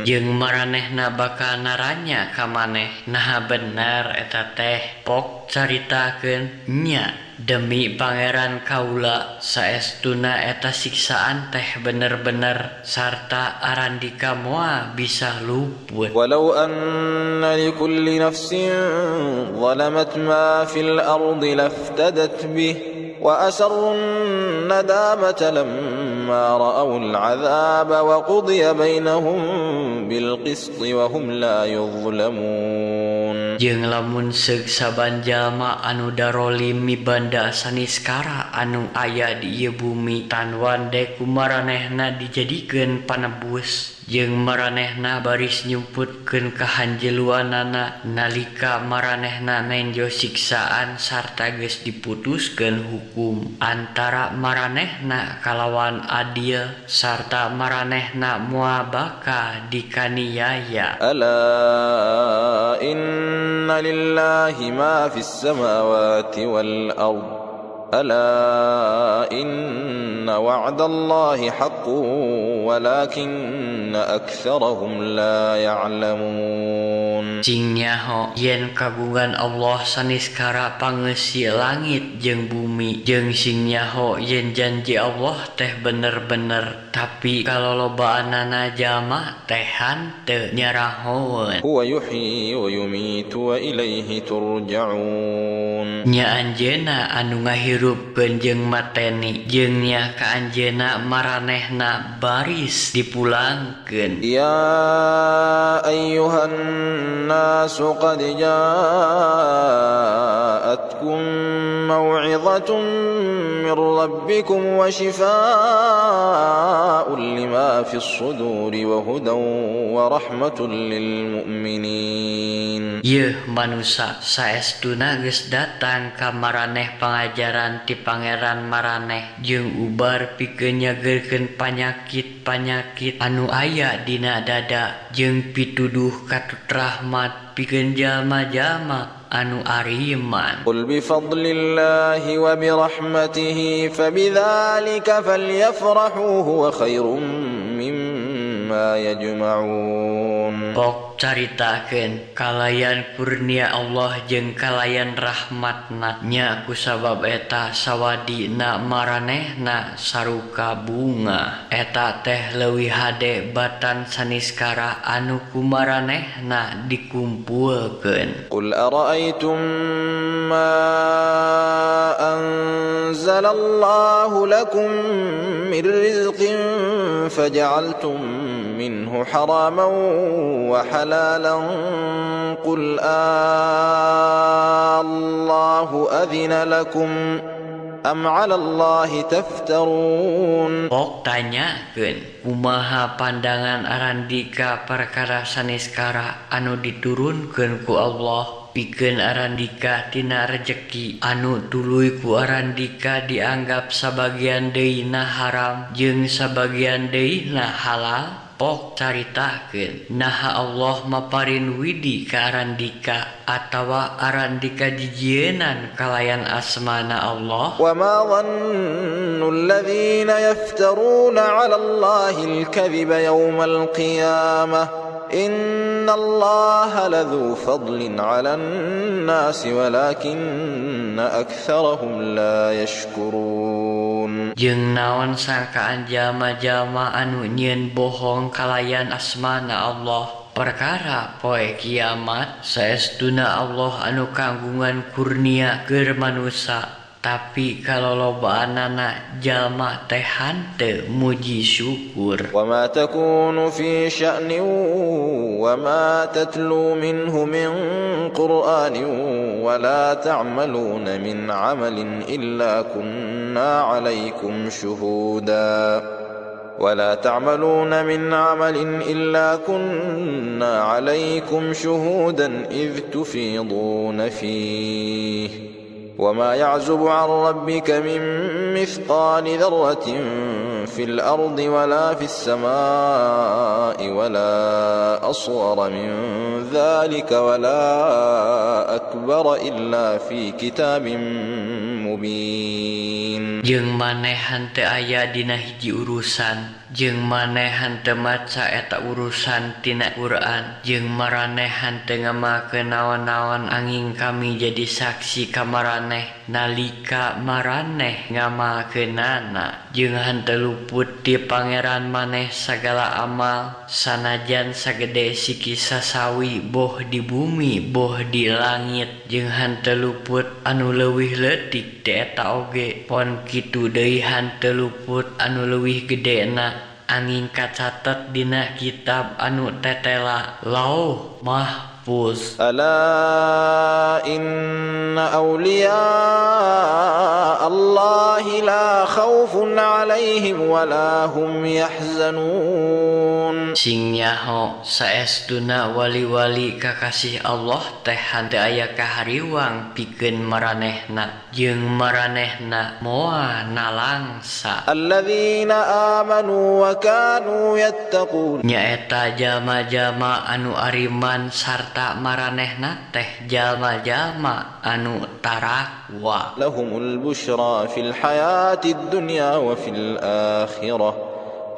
Jeung maranehna bakal naranya ka maneh naha bener eta teh pok caritakeun nya demi Pangeran kaula saestuna eta siksaan teh bener-bener sarta arandika moal bisa luput. Walau anna likulli nafsin zalamat ma fil ardi laftadat bih wa asarrun nadamata lamma ra'awul 'adzaba wa qudiya bainahum bil qisti wa hum la yuzlamun. Jeung lamun seug saban jalma anu darolim mibanda saniskara anu aya di ieu bumi tanwan dek kumaranehna dijadikeun panebus jeung maranehna baris nyumputkeun kahanjeluanana nalika maranehna nenjo siksaan sarta geus diputuskeun hukum antara maranehna kalawan adil sarta maranehna moal bakal dikaniaya. Ala inna lillahi ma fis samawati wal ard ala inna wa'dallahi haqqun walakinna aktsarahum la ya'lamun. Cing nyaho yen kagungan Allah saniskara pangeusi langit jeung bumi jeung sing nyaho yen janji Allah teh bener-bener tapi kalolobaanana jalma teh hanteu nyarahoeun. Huwa yuhyi wa yumitu wa ilaihi turja'un. Nya anjeunna anu ngahirupkeun jeung mateni jeung nya ka anjeunna maranehna baris dipulangkeun. Ya ayyuhan nasu qad ja'atkum mau'izatun min rabbikum wa shifaa'un lima fis suduri wa hudan wa rahmatun lil mu'minin. Yeuh manusa saestuna geus datang ka maraneh pangajaran ti Pangeran maraneh jeung ubar pikeun nyageurkeun panyakit-panyakit anu aya dina dada jeung pituduh katut rahmat pikeun jalma-jalma anu ariman. Qul bi fadlillahi wa bi rahmatihi fabidzalika falyafrahu huwa khairum mimma yajma'un. Pok caritakeun kalayan kurnia Allah jeung kalayan rahmatna nya kusabab eta sawadina maranehna saruka bunga eta teh leuwih hade batan saniskara anu kumaranehna dikumpulkeun. Qul ara'aytum ma anzalallahu lakum min rizqin faja'altum minhu haraman wa halalan qul Allahu adzina lakum am 'ala Allahi taftarun. Pok tanyakeun kumaha pandangan arandika perkara saniskara anu diturunkeun ku Allah pikeun arandika tina rejeki anu tuluy ku arandika dianggap sabagian deuna haram jeung sabagian deuna halal. Pok caritakeun naha Allah maparin widi ka arandika atawa arandika jijienan kalayan asmana Allah. Wa ma dhannu alladhina yaftaruna 'ala Allahi al-kadhiba yawmal qiyamah inna Allaha ladzu fadlin 'alan nasi walakinna aktsarahum la yashkurun. Jeung naon sangkaan jalma-jalma anu nyieun bohong kalayan asmana Allah perkara poe kiamat saestuna Allah anu kagungan kurnia keur manusa tapi kalolobaanana jalma teh hanteu muji syukur. Wa ma takunu fi sya'nin wa ma tatlu minhu min qur'anin wa la ta'maluna min 'amalin illa kunna 'alaikum syuhuda. ولا تعملون من عمل إلا كنا عليكم شهودا إذ تفيضون فيه وما يعزب عن ربك من مثقال ذرة في الأرض ولا في السماء ولا أصغر من ذلك ولا أكبر إلا في كتاب مبين. Jeung maneh henteu aya dina hiji urusan, jeung maneh henteu maca eta urusan tina Quran, jeung maraneh henteu ngamalkeun naon-naon angin kami jadi saksi ka maraneh nalika maraneh ngamalkeunana, jeung henteu luput ti pangeran maneh sagala amal sanajan sagede siki sasawi boh di bumi boh di langit, jeung henteu luput anu leuwih leutik ti eta oge pon kitu deui henteu luput anu leuwih gedena angin kacatet dina kitab anu tetela Lauh Mahfuz. Ala inna awliya Allahi la khaufun alaihim wa la hum yahzanun. Sing nyaho saestuna wali-wali kakasih Allah teh henteu aya kahariwang pikeun maranehna jeung maranehna moal nalangsa. Alladzina amanu wa kanu yattaqun. Nyaeta jalma-jalma anu ariman sarta maranehna teh jalma-jalma anu tarakwa. Lahumul busyra fil hayatid dunya wa fil akhirah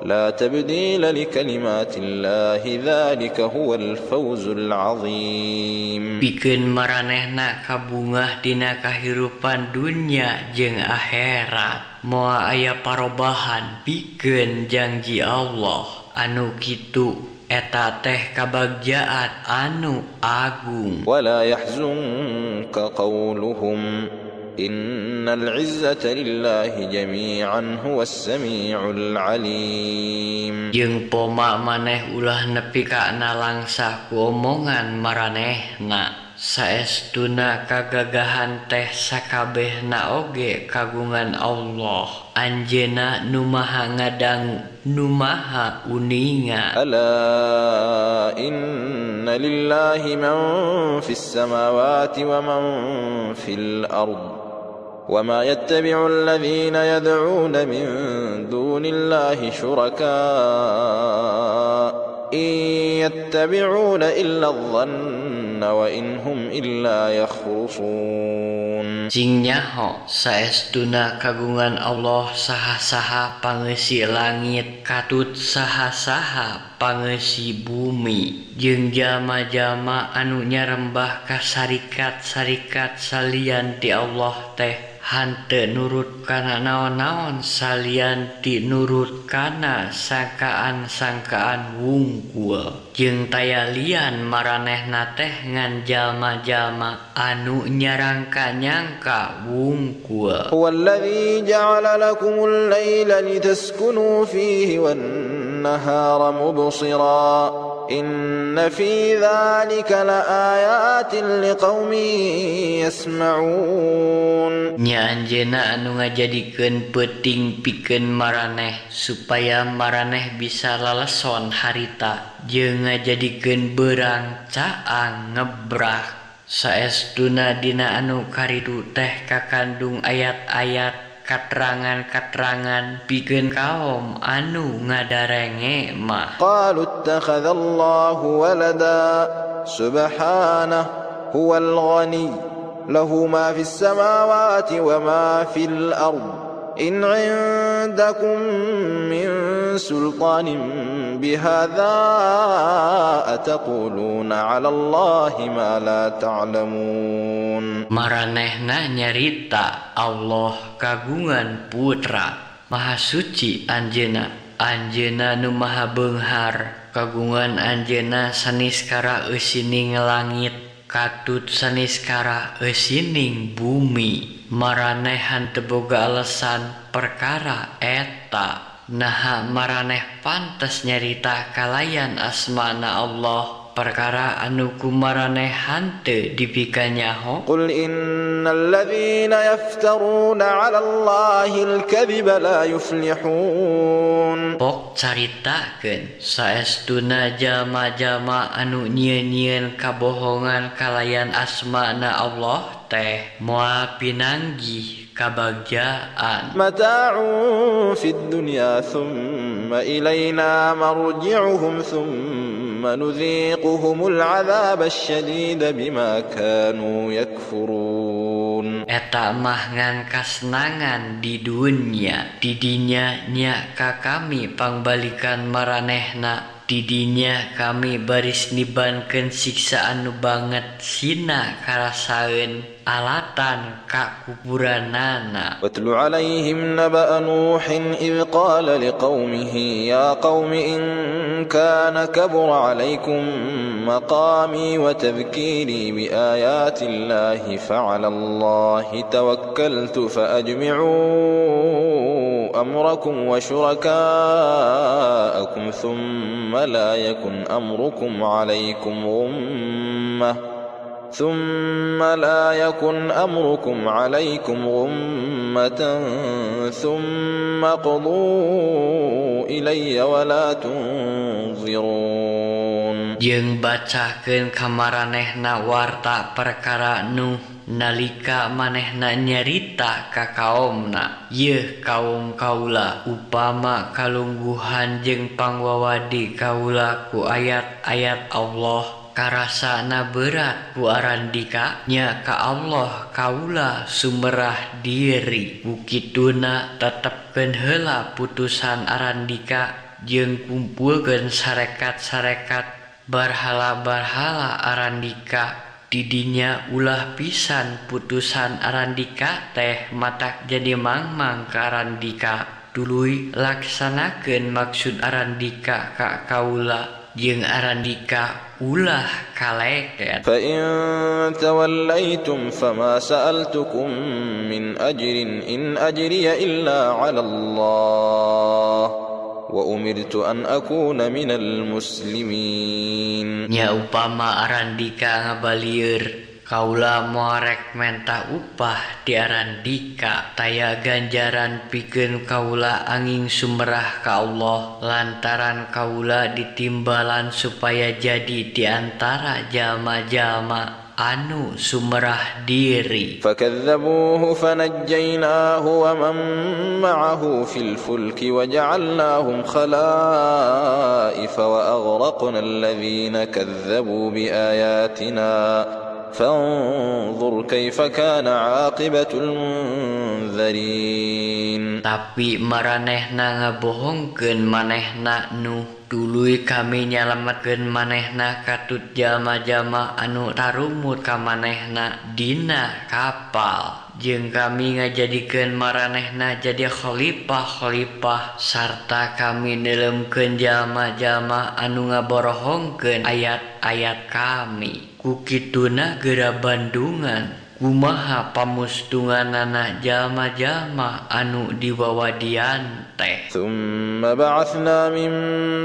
la tabdila li kalimatillahi dzalika huwal fawzul azim. Pikeun maranehna kabungah dina kahirupan dunya jeung akhirat, moal aya parobahan pikeun janji Allah anu kitu eta teh kabagjaan anu agung. Wala yahzunka qawluhum innal izzata lillahi jami'an huwas samiul alim. Jeung poma maneh ulah nepi ka nalangsa ku omongan maranehna, saestuna kagagahan teh sakabehna oge kagungan Allah, anjeunna nu maha ngadangu nu maha uninga. Ala inna lillahi man fis samawati wa man fil ard وما يتبع الذين يدعون من دون الله شركاء إن يتبعون إلا الظن وإن هم إلا يخرصون. Sing nyaho saestuna kagungan Allah saha-saha pangeusi langit katut saha-saha pangeusi bumi, jeung jalma-jalma anu nyarembah ka sarikat-sarikat salian ti Allah teh henteu nurut kana naon-naon salian ti nurut kana sangkaan-sangkaan wungkul, jeung taya lian maranehna teh ngan jalma-jalma anu nyarangka-nyangka wungkul. Huwallazi ja'ala lakumul laila litaskunu fihi wan nahara mubsira inna fi dzalika laayatin liqaumin yasma'un. Nya anjeunna anu ngajadikeun peuting pikeun maraneh supaya maraneh bisa laleson harita, jeung ngajadikeun beurang caang ngebrak. Saestuna dina anu karitu teh kakandung ayat-ayat katerangan-katerangan pikeun kaum anu ngadarenge mah. Qalu ittakhadallahu walada subhanahu huwal ghani lahu ma fis samawati wa ma fil ard in 'indakum min sultanin bihadza ataquluna 'ala Allahi ma la ta'lamun. Maranehna nyarita Allah kagungan putra, maha suci anjeunna, anjeunna nu maha beunghar, kagungan anjeunna saniskara eusining langit katut saniskara eusining bumi. Maraneh henteu boga alasan perkara eta, naha maraneh pantes nyarita kalayan asmana Allah Perkara anu ku maraneh henteu dipikanyaho. Qul innal ladzina yaftaruna 'ala Allahil kadhiba la yuflihun. Pok caritakeun saestuna jalma-jalma anu nyieun-nyieun kabohongan kalayan asmana Allah teh moal pinanggih kabagjaan. Mata'un fid dunya thumma ilaina marji'uhum thumma nudziquhumul 'adzab asy-syadid bima kanu yakfurun. Eta mah ngan kasenangan di dunya, didinya nya ka kami pangbalikan maranehna. Didinya kami baris nibankeun siksaan nu banget sina karasaeun alatan ka kuburanana. Watlu alaihim naba'a Nuhin idh qala liqaumihi ya qaumi in kana kabura alaikum maqami wa tadhkiri bi ayati Allahi fa'ala Allahi tawakkaltu fa ajmi'u amrakum wa syuraka'akum thumma la yakun amrukum alaikum ghummah ثم لا يكن أمركم عليكم غمة ثم قضوا إلي ولا تنظرون. Jeung bacakeun ka maranehna warta perkara Nuh nalika manehna nyarita ka kaomna, yeuh kaum kaula, upama kalungguhan jeung pangwawadi kaula ku ayat-ayat Allah karasana berat ku arandika nya ka Allah kaula sumerah diri. Ku kituna tetepkeun heula putusan arandika jeung kumpulkeun sarekat-sarekat barhala-barhala arandika. Didinya ulah pisan putusan arandika teh matak jadi mangmang ka arandika. Tuluy laksanakeun maksud arandika ka kaula jeung arandika ulah kaleket. Fa in tawallaitum fama sa'altukum min ajrin in ajriya illa 'ala Allah wa umirtu an akuna minal muslimin. Nya upama arandika ngabalieur kaula moarek menta upah di arandika, taya ganjaran pikeun kaula angin sumerah ka Allah lantaran kaula ditimbalan supaya jadi di antara jalma-jalma anu sumerah diri. Fakadzabuhu fanajjainahu wa man ma'ahu fil fulki wa ja'alnahum khalaifa wa aghraqna alladhina kadzdzabu bi ayatina fanzur kaifa kana 'aqibatul mundzirin. Tapi maranehna ngabohongkeun manehna Nuh, tuluy kami nyalametkeun manehna katut jalma-jalma anu tarumut ka manehna dina kapal, jeung kami ngajadikeun maranehna jadi khalifah-khalifah sarta kami neuleumkeun jalma-jalma anu ngaborohongkeun ayat-ayat kami. Ku kituna geura bandungan kumaha pamustunganana jalma-jalma anu diwawadian teh. Tsumma ba'atsna min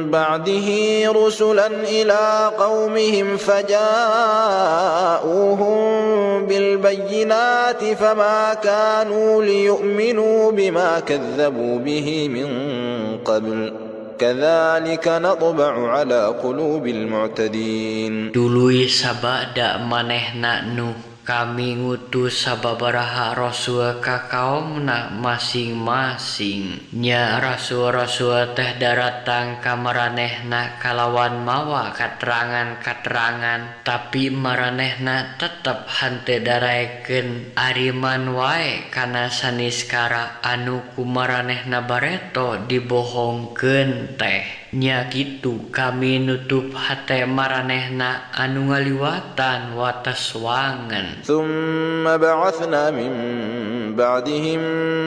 ba'dihi rusulan ila qaumihim faja'uhum bil bayyinati fama kanu liyu'minu bima kadzdzabu bihi min qabl. Kadzalika natba'u 'ala qulubil mu'tadin. Tuluy sabada manehna Nuh, kami ngutus sababaraha rasul ka kaomna masing-masing. Nya rasul-rasul teh daratang ka maranehna kalawan mawa katerangan-katerangan, tapi maranehna tetep henteu daraekeun ariman wae kana saniskara anu ku maranehna bareto dibohongkeun teh. Nya kitu kami nutup hate maranehna anu ngaliwatan wates wangen. Tsumma ba'atsna min ba'dihim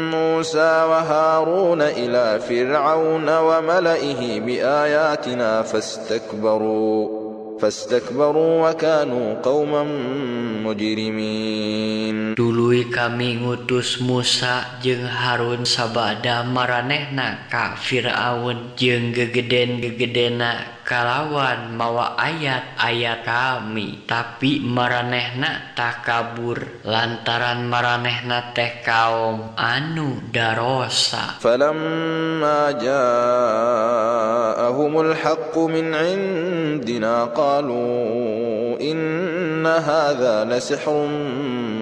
Musa wa Harun ila Fir'auna wa mala'ihi bi ayatina fastakbaru فاستكبروا وكانوا قوما مجرمين. Tuluy kami ngutus Musa jeung Harun sabada maranehna ka Firaun jeung gegeden-gegedena kalawan mawa ayat-ayat kami, tapi maranehna takabur lantaran maranehna teh kaum anu darosa. فلما جاءهم الحق من عندنا قالوا إن هذا لسحر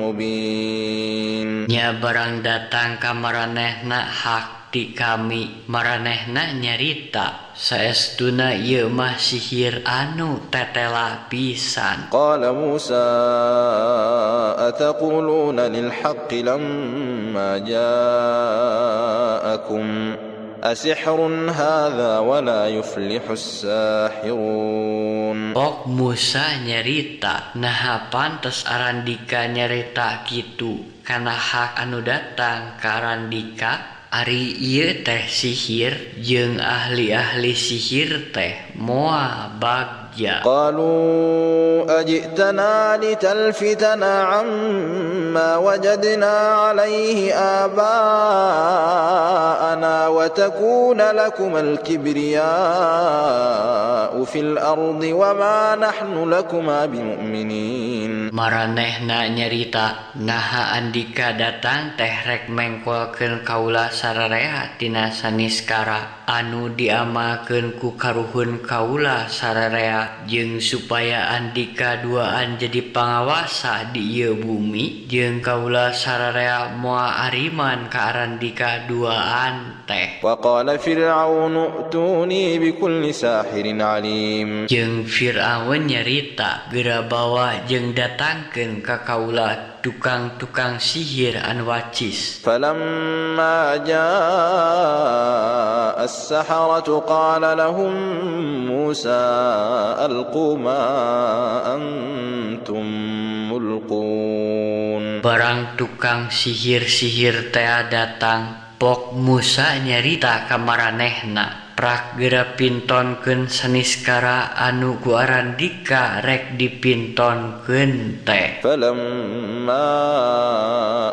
مبين. Nya barang datang ka maranehna hak ti kami, maranehna nyarita saestuna ieu mah sihir anu tetela pisan. قال موسى أتقولون للحق لما جاءكم أسحر هذا ولا يفلح الساحرون. Ok Musa nyarita, naha pantes arandika nyarita kitu kana hak anu datang ka arandika? Ari ieu teh sihir jeung ahli-ahli sihir teh moal bagja. قالوا أجئتنا لتلفتنا عما وجدنا عليه آباءنا وتكون لكما الكبرياء في الأرض وما نحن لكما بمؤمنين. Maranehna nyarita, naha andika datang teh rek mengkolkeun kaula sararea tina saniskara anu diamalkeun ku karuhun kaula sararea, jeung supaya andika duaan jadi pangawasa di ieu bumi, jeung kaula sararea moal ariman ka arandika duaan teh. وقال فرعون ائتوني بكل ساحر عليم. Jeung Firaun nyarita, geura bawa jeung datangkeun ka kaula tukang-tukang sihir anu wacis. فلما جاء السحرة قال لهم موسى ألقوا ما أنتم ملقون. Barang tukang sihir-sihir teh datang, pok Musa nyarita ka maranehna, prak geura pintonkeun saniskara anu ku arandika rek dipintonkeun teh. فلما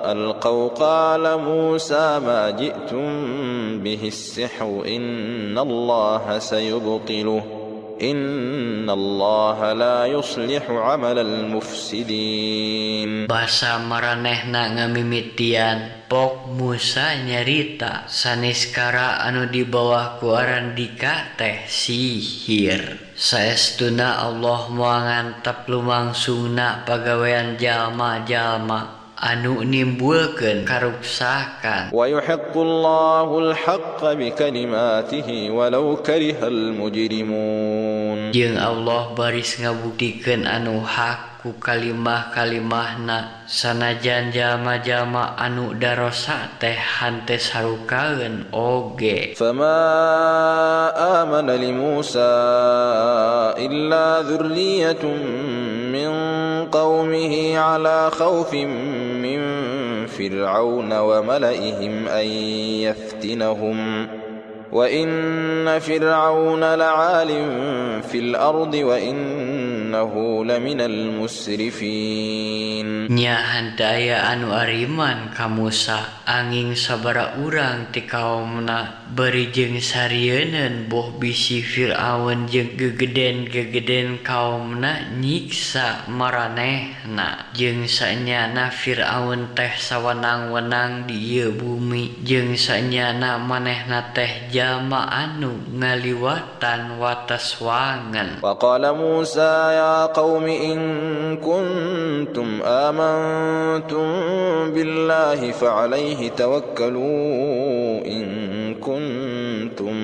ألقوا قال موسى ما جئتم به السحر إن الله سيبطله إن الله لا يصلح عمل المفسدين. Basa maranehna ngamimitian, pok Musa nyarita saniskara anu dibawah ku arandika teh sihir. Saestuna Allah moal ngantep lumangsungna pagawean jalma-jalma anu nimbulkeun karuksakan. ويحق الله الحق بكلماته ولو كره المجرمون. Jeung Allah baris ngabuktikeun anu hak ku kalimah-kalimahna, sanajan jalma-jalma anu darosa teh hante sarukaeun oge. فما آمن لموسى إلا ذرية من قومه على خوف من فرعون وملئهم أن يفتنهم وإن فرعون لعال في الأرض وإنه لمن المسرفين. Nya henteu aya anu ariman ka Musa angin sabara urang ti kaomna bari jeung sarieun boh bisi Firaun jeung gegeden-gegeden kaomna nyiksa maranehna. Jeung sanyana Firaun teh sawenang-wenang di ieu bumi, jeung sanyana manehna teh jalma anu ngaliwatan watas wangen. وقال موسى يا قوم إن كنتم آمنتم بالله فعليه توكلوا إن كنتم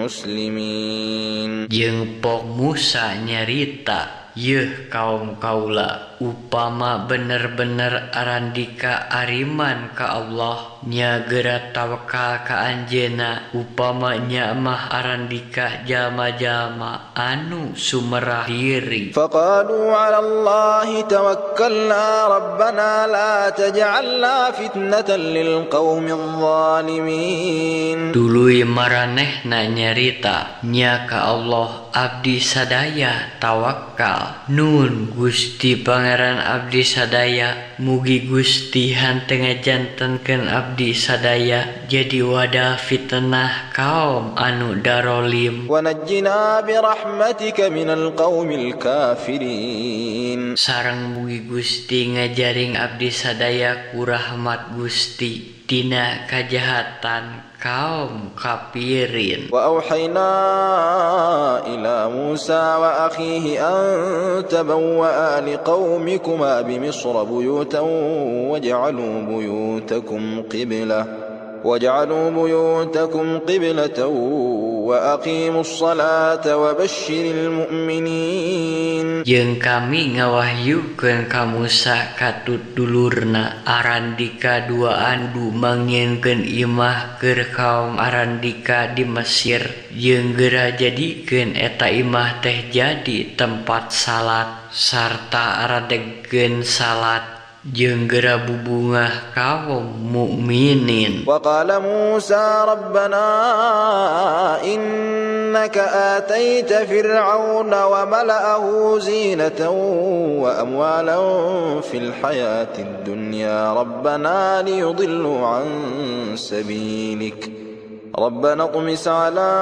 مسلمين. Jeung pok Musa nyarita, yeuh kaum kaula, upama bener-bener arandika ariman ka Allah, Allah nya geura tawakal ka anjeunna upama nya mah arandika jalma-jalma anu sumerah diri. Faqalu 'ala Allahi tawakkalna rabbana la taj'alna fitnatan lil qaumil zalimin. Tuluy maranehna nyarita nya ka Allah abdi sadaya tawakal. Nun Gusti Pangeran abdi sadaya mugi Gusti henteu ngajantenkeun abdi sadaya jadi wadah fitnah kaum anu darolim. Wa najjina bi rahmatika minal qaumil kafirin. Sareng mugi Gusti ngajaring abdi sadaya ku rahmat Gusti tina kajahatan kaum kafirin. Wa auhayna ila Musa wa akhihi an tabawwa'a liqaumikuma bi Misra buyutan waj'alu buyutakum qiblatan wa aqimus salata wa basyiril mu'minin. Jeung kami ngawahyukeun ka Musa katut dulurna arandika duaan du mangieunkeun imah keur kaum arandika di Mesir jeung geura jadikeun eta imah teh jadi tempat salat sarta aradegkeun salat jeung geura bubungah kaum mukminin. Wa qala Musa rabbana innaka ataita fir'auna wa mala'ahu zinatan wa amwalan fil hayatid dunya rabbana liyudillu an sabilik ربنا اطمس على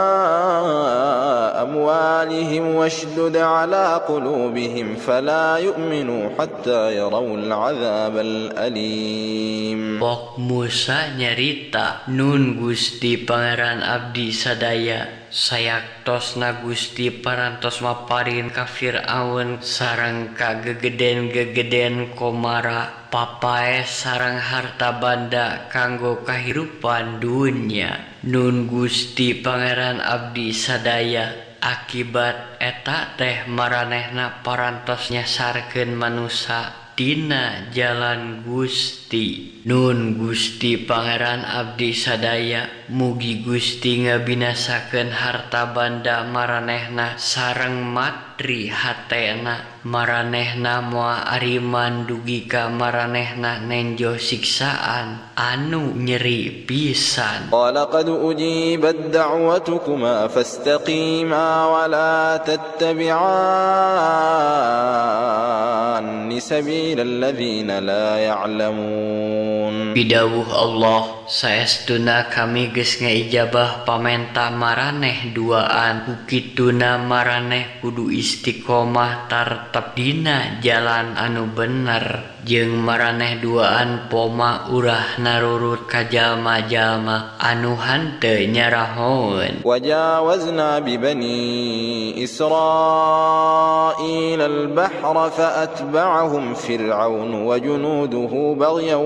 أموالهم واشدد على قلوبهم فلا يؤمنوا حتى يروا العذاب الأليم. Pok Musa nyarita nun Gusti Pangeran abdi sadaya sayaktosna Gusti parantos maparin ka Fir'aun sareng ka gegeden-gegeden komara papae sareng harta banda kanggo kahirupan dunya. Nun Gusti Pangeran abdi sadaya akibat eta teh maranehna parantos nyasarkeun manusa dina jalan Gusti. Nun Gusti Pangeran abdi sadaya mugi Gusti ngabinasakeun harta banda maranehna sareng matri hatena maranehna moal ariman dugi ka maranehna nenjo siksaan anu nyeri pisan. Qala qad ujibat da'watukuma fastaqima wa la tattabi'anni sabilal ladzina la ya'lamun. Pidawuh Allah saestuna kami geus ngaijabah pamenta maraneh duaan kukituna maraneh kudu istiqomah tartep dina jalan anu bener jeung maraneh duaan poma urah narurut ka jalma-jalma anu henteu nyarahoeun. Wajawazna bi bani Israil al-bahra fa atba'ahum fir'aun wa junuduhu baghyan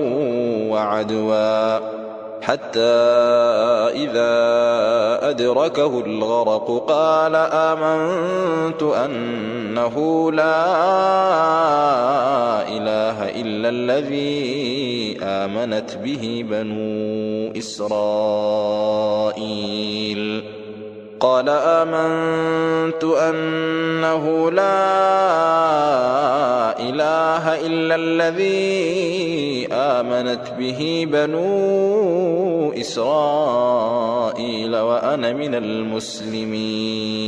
wa 'adwa حتى إذا أدركه الغرق قال آمنت أنه لا إله إلا الذي آمنت به بنو إسرائيل قال آمنت أنه لا إله إلا الذي آمنت به بنو إسرائيل وأنا من المسلمين.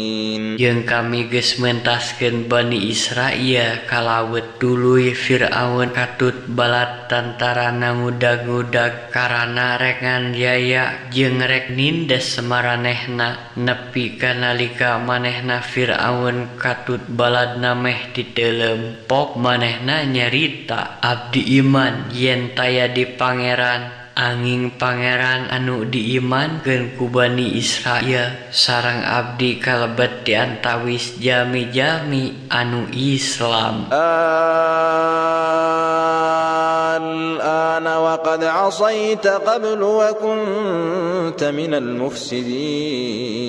Jeung kami geus mentaskeun Bani Israil ka laut tuluy Fir'aun katut balat tantarana ngudag-ngudag karana rek nganiaya jeung rek nindes maranehna nepi ka nalika manehna Fir'aun katut baladna meh diteuleum. Pok manehna nyarita abdi iman yen taya di pangeran angin pangeran anu diimankeun ku Bani Israil sareng abdi kalebet di antawis jalmi-jalmi anu Islam. الآن وقد عصيت قبل وكنت من المفسدين.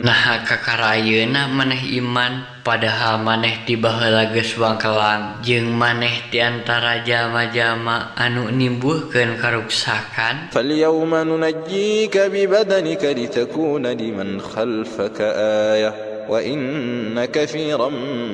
Naha kakara ayeuna maneh iman padahal maneh ti baheula geus wangkelang jeung maneh ti antara jalma-jalma anu nimbulkeun karuksakan. فاليوم ننجيك ببدنك لتكون لمن خلفك آية وإن كثيرا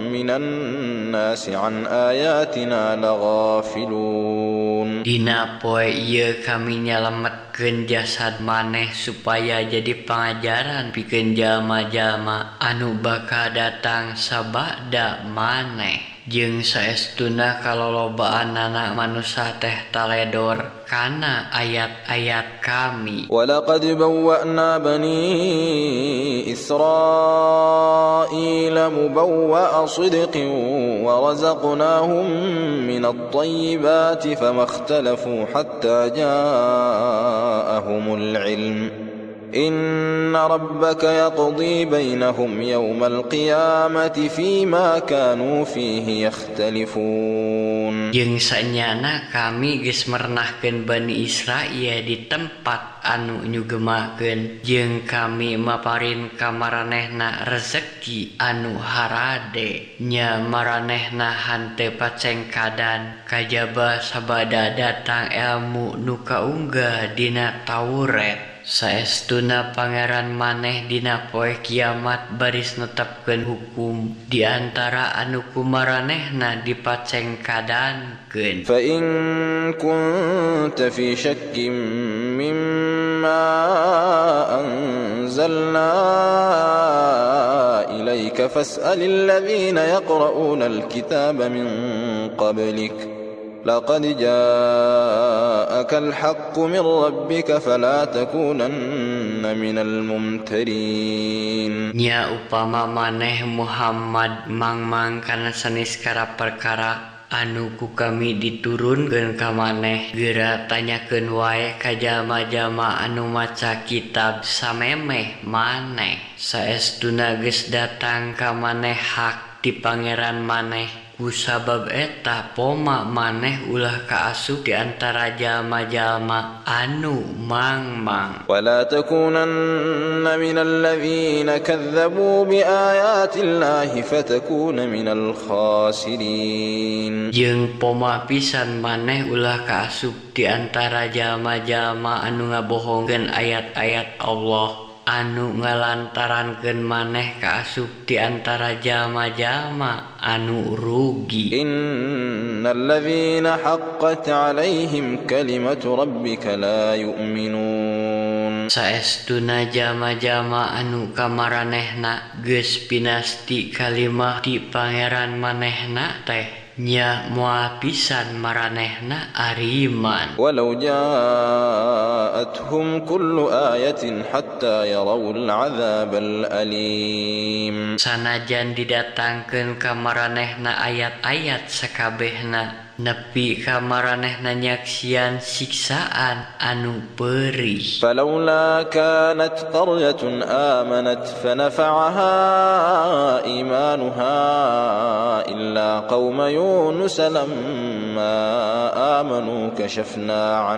من الناس عن آياتنا لغافلون. Dina poe ieu kami nyalametkeun jasad maneh supaya jadi pangajaran pikeun jalma-jalma anu bakal datang sabada maneh. Jeung saestuna kalolobaanana manusa teh taledor kana ayat-ayat kami. ولقد بوأنا بني إسرائيل مبوأ صدق ورزقناهم من الطيبات فما اختلفوا حتى جاءهم العلم إن ربك يقضي بينهم يوم القيامة فيما كانوا فيه يختلفون. Jeung sanyana kami geus mernahkeun Bani Israil di tempat anu nyugemakeun jeung kami maparin ka maranehna rezeki anu harade nya maranehna hanteu pacengkadan kajaba sabada datang ilmu nu kaunggah dina Taurat. Saestuna pangeran maneh dina poe kiamat baris netepkeun hukum di antara anu kumaranehna dipacengkadankeun. Fa in kunta fi syakkin mimma anzalna ilaika fas'alil ladzina yaqra'una alkitaba min qablik لقد جاءك الحق من ربك فلا تكونن من الممترين. Nya upama maneh Muhammad mangmang kana sanes perkara anu ku kami diturunkeun ka maneh geura tanyakeun wae ka jalma-jalma anu maca kitab samemeh maneh. Saestuna geus datang ka maneh hak ti pangeran maneh. Kusabab eta poma maneh ulah kaasup di antara jalma-jalma anu mangmang. Wala takunanna minal ladzina kadzdzabu biayatillahi fatakuna minal khasirin. Jeung poma pisan maneh ulah kaasup di antara jalma-jalma anu ngabohongkeun ayat-ayat Allah anu ngalantarankeun maneh kaasup di antara jalma-jalma anu rugi. Innal ladzina haqqat 'alaihim kalimatu rabbika la yu'minun. Saestuna jalma-jalma anu kamaranehna geus pinasti kalimah ti pangeran manehna teh nya moal pisan maranehna ariman. Walau ja'atuhum kullu ayatin hatta yarawul 'adzabal alim. Sanajan didatangkeun ka maranehna ayat-ayat sakabehna nepi ka maranehna nyaksian siksaan anu perih. Falaula kanat qaryatun amanat fanafa'aha imanuha illa qauma Yunus lamma amanu kashafna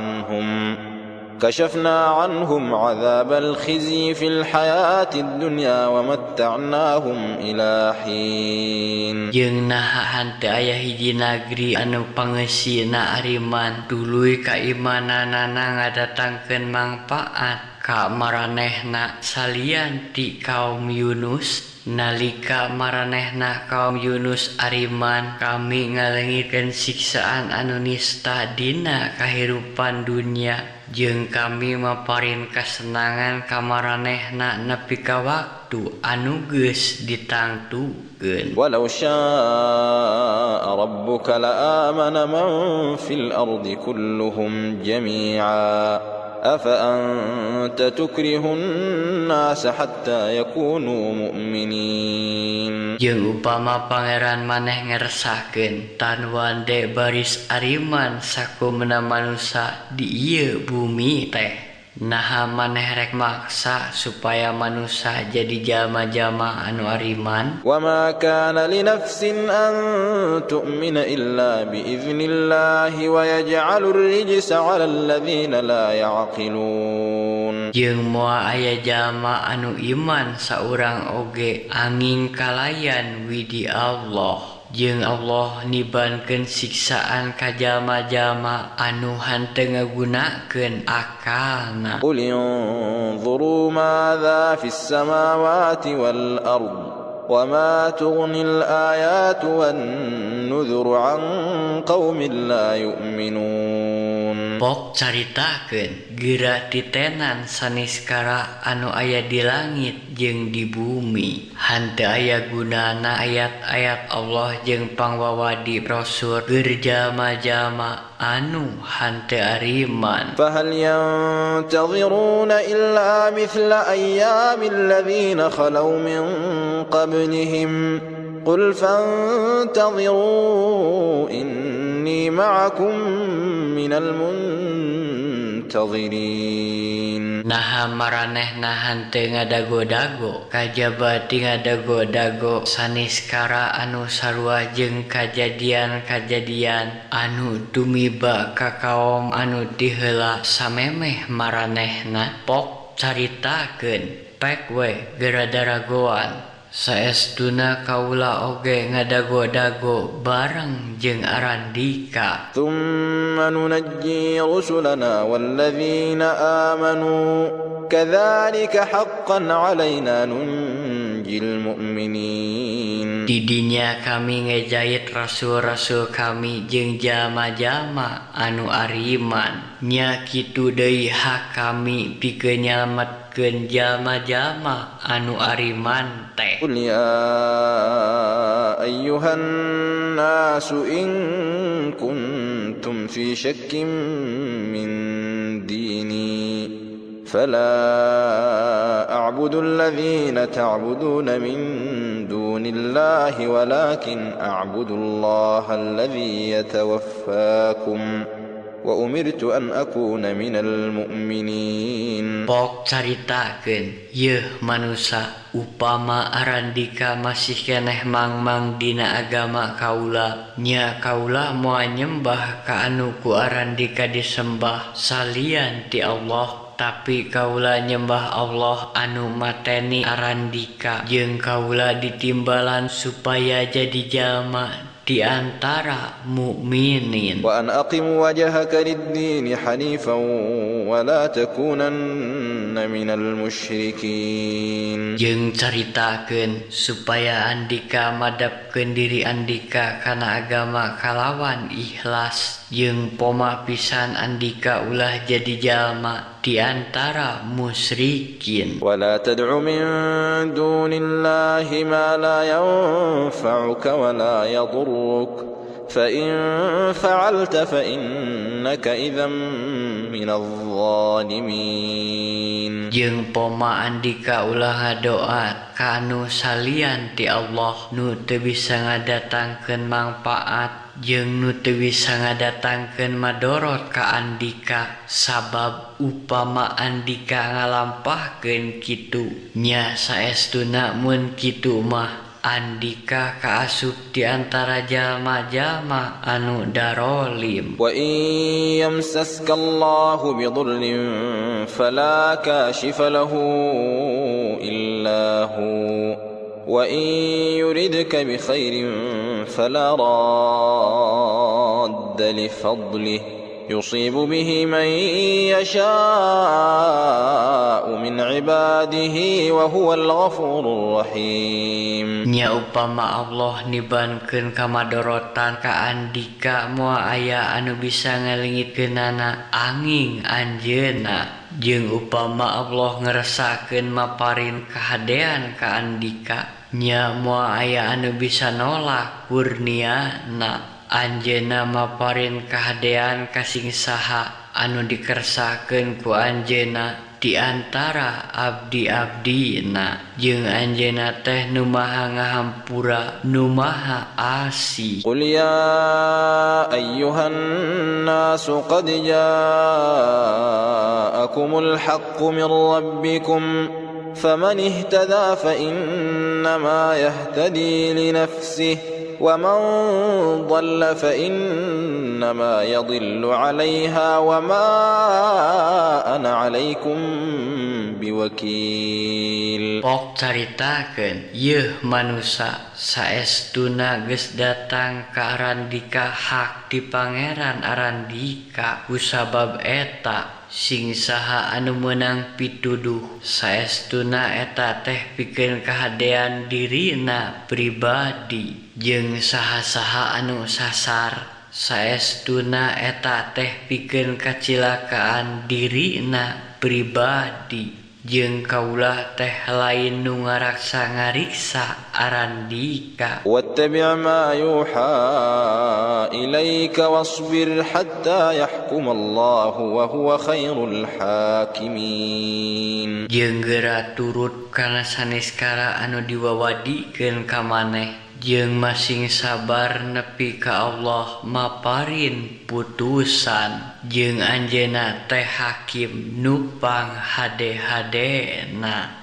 anhum 'adzabal khizyi fil hayatid dunya wa matta'nahum ila hin. Jeung naha hanteu aya hiji nagri anu pangeusina ariman tuluy kaimananana ngadatangkeun mangpaat ka maranehna salian ti kaum Yunus. Nalika maranehna kaum Yunus ariman kami ngalengitkeun siksaan anu nista dina kahirupan dunya jeung kami maparin kasenangan ka maranehna nepi ka waktu anu geus ditangtukeun. Walau syaa'a rabbuka la'amana man fil ardi kulluhum jami'a afa anta tukrihun nasa hatta yakunu mu'minin. Jeung upama pangeran maneh ngersakeun tanwande baris ariman sakumna manusa di ieu bumi teh. Naha maneh rek maksa supaya manusia jadi jalma-jalma anu ariman. Wa ma kana li nafsin an tu'mina illa bi idznillah wa yaj'alur rijsa 'alal ladzina la ya'qilun. Jeung moal aya jalma anu iman saurang oge angin kalayan widi Allah. Jeung Allah nibankeun siksaan ka jalma-jalma anu henteu ngagunakeun akalna. Qul yanzuru madza fis samawati wal ard wa ma tughnil ayatu wan nuzuru an qaumin la yu'minun. Pok caritakeun geura titenan saniskara anu aya di langit jeung di bumi. Henteu aya gunana ayat-ayat Allah jeung pangwawadi rasul keur jalma-jalma anu henteu ariman. Fahal yantaziruna illa mithla ayyamil ladzina khalaw min qablihim qul fantaziru inni ma'akum minal muntazirin. Naha maranehna henteu ngadago-dago kajaba ti ngadago-dago saniskara anu sarua jeung kajadian-kajadian anu tumiba ka kaom anu ti heula samemeh maranehna. Pok caritakeun pek we geura daragoan. Saestuna kaula oge ngadago-dago bareng jeung arandika. Tsumma nunajji rusulana walladzina amanu kadzalika haqqan 'alaina nunjil mu'minin. Didinya kami ngejait rasul-rasul kami jeung jalma-jalma anu ariman. Nya kitu deui hak kami pikeun nyalametkeun jalma-jalma anu ariman teh. Qul ya ayyuhan nasu in kuntum fi syakkin min dini fala a'budu alladhina ta'buduna min dunillahi walakin a'budu allaha alladhi yatawaffakum wa umirtu an akuna minal mu'minin. Pok caritakeun yeuh manusa upama arandika masih keneh mangmang dina agama kaula, nya kaula moal nyembah ka anu ku arandika disembah salian ti Allah, tapi kaula nyembah Allah anu mateni arandika jeung kaula ditimbalan supaya jadi jalma di antara mukminin. Wa an aqim wajhaka lid-din hanifan wa la takunanna minal musyrikin. Jeung caritakeun supaya andika madapkeun diri andika kana agama kalawan ikhlas jeung poma pisan andika ulah jadi jalma di antara musyrikin. Wa la tad'u min dunillahi ma la yanfa'uka wa la yadurruk fa in fa'alta fa innaka idzan minadh dhalimin. Jeung poma andika ulah ngadoa ka anu salian ti Allah nu teu bisa ngadatangkeun mangpaat jeung nu teu bisa ngadatangkeun madorot ka andika, sabab upama andika ngalampahkeun kitu nya saestuna mun kitu mah andika kaasup di antara jalma-jalma anu darolim. Wa in yamsaska Allahu bidurrin fala kashifa lahu illa hu wa in yuridka bi khairin fala radda li fadlihi yusibu bihi man yasha'u min ibadihi wa huwal ghafurur rahim. Nya upama Allah nibankeun kamadorotan ka andika moal aya anu bisa ngalengitkeunana angin anjeunna. Jeung upama Allah ngeresakeun maparin kahadean ka andika nya moal aya anu bisa nolak kurniana. Anjeunna maparin kahadean ka sing saha anu dikersakeun ku anjeunna Di antara abdi-abdina jeung anjeunna teh nu maha ngahampura nu maha asih. Qul ya ayyuhan nasu qad ja'akumul haqqu min rabbikum faman ihtada fa innama yahtadi li nafsihi ومن ضل فإنما يضل عليها وما أنا عليكم بوكيل. Pok caritakeun yeuh manusa saestuna geus datang ka Arandika hak ti Pangeran Arandika kusabab eta sing saha anu meunang pituduh saestuna eta teh pikeun kahadean dirina pribadi jeung saha-saha anu sasar saestuna eta teh pikeun kacilakaan dirina pribadi jeung kaulah teh lain nu ngaraksa ngariksa Arandika. Wattabi' ma yuha ilaika wasbir hatta yahkum Allah wa huwa khairul hakimin. Jeung geura turut kana saneskara anu diwawadikeun ka maneh jeung masing sabar nepi ka Allah maparin putusan jeung anjeunna teh hakim nu pang hade-hadena.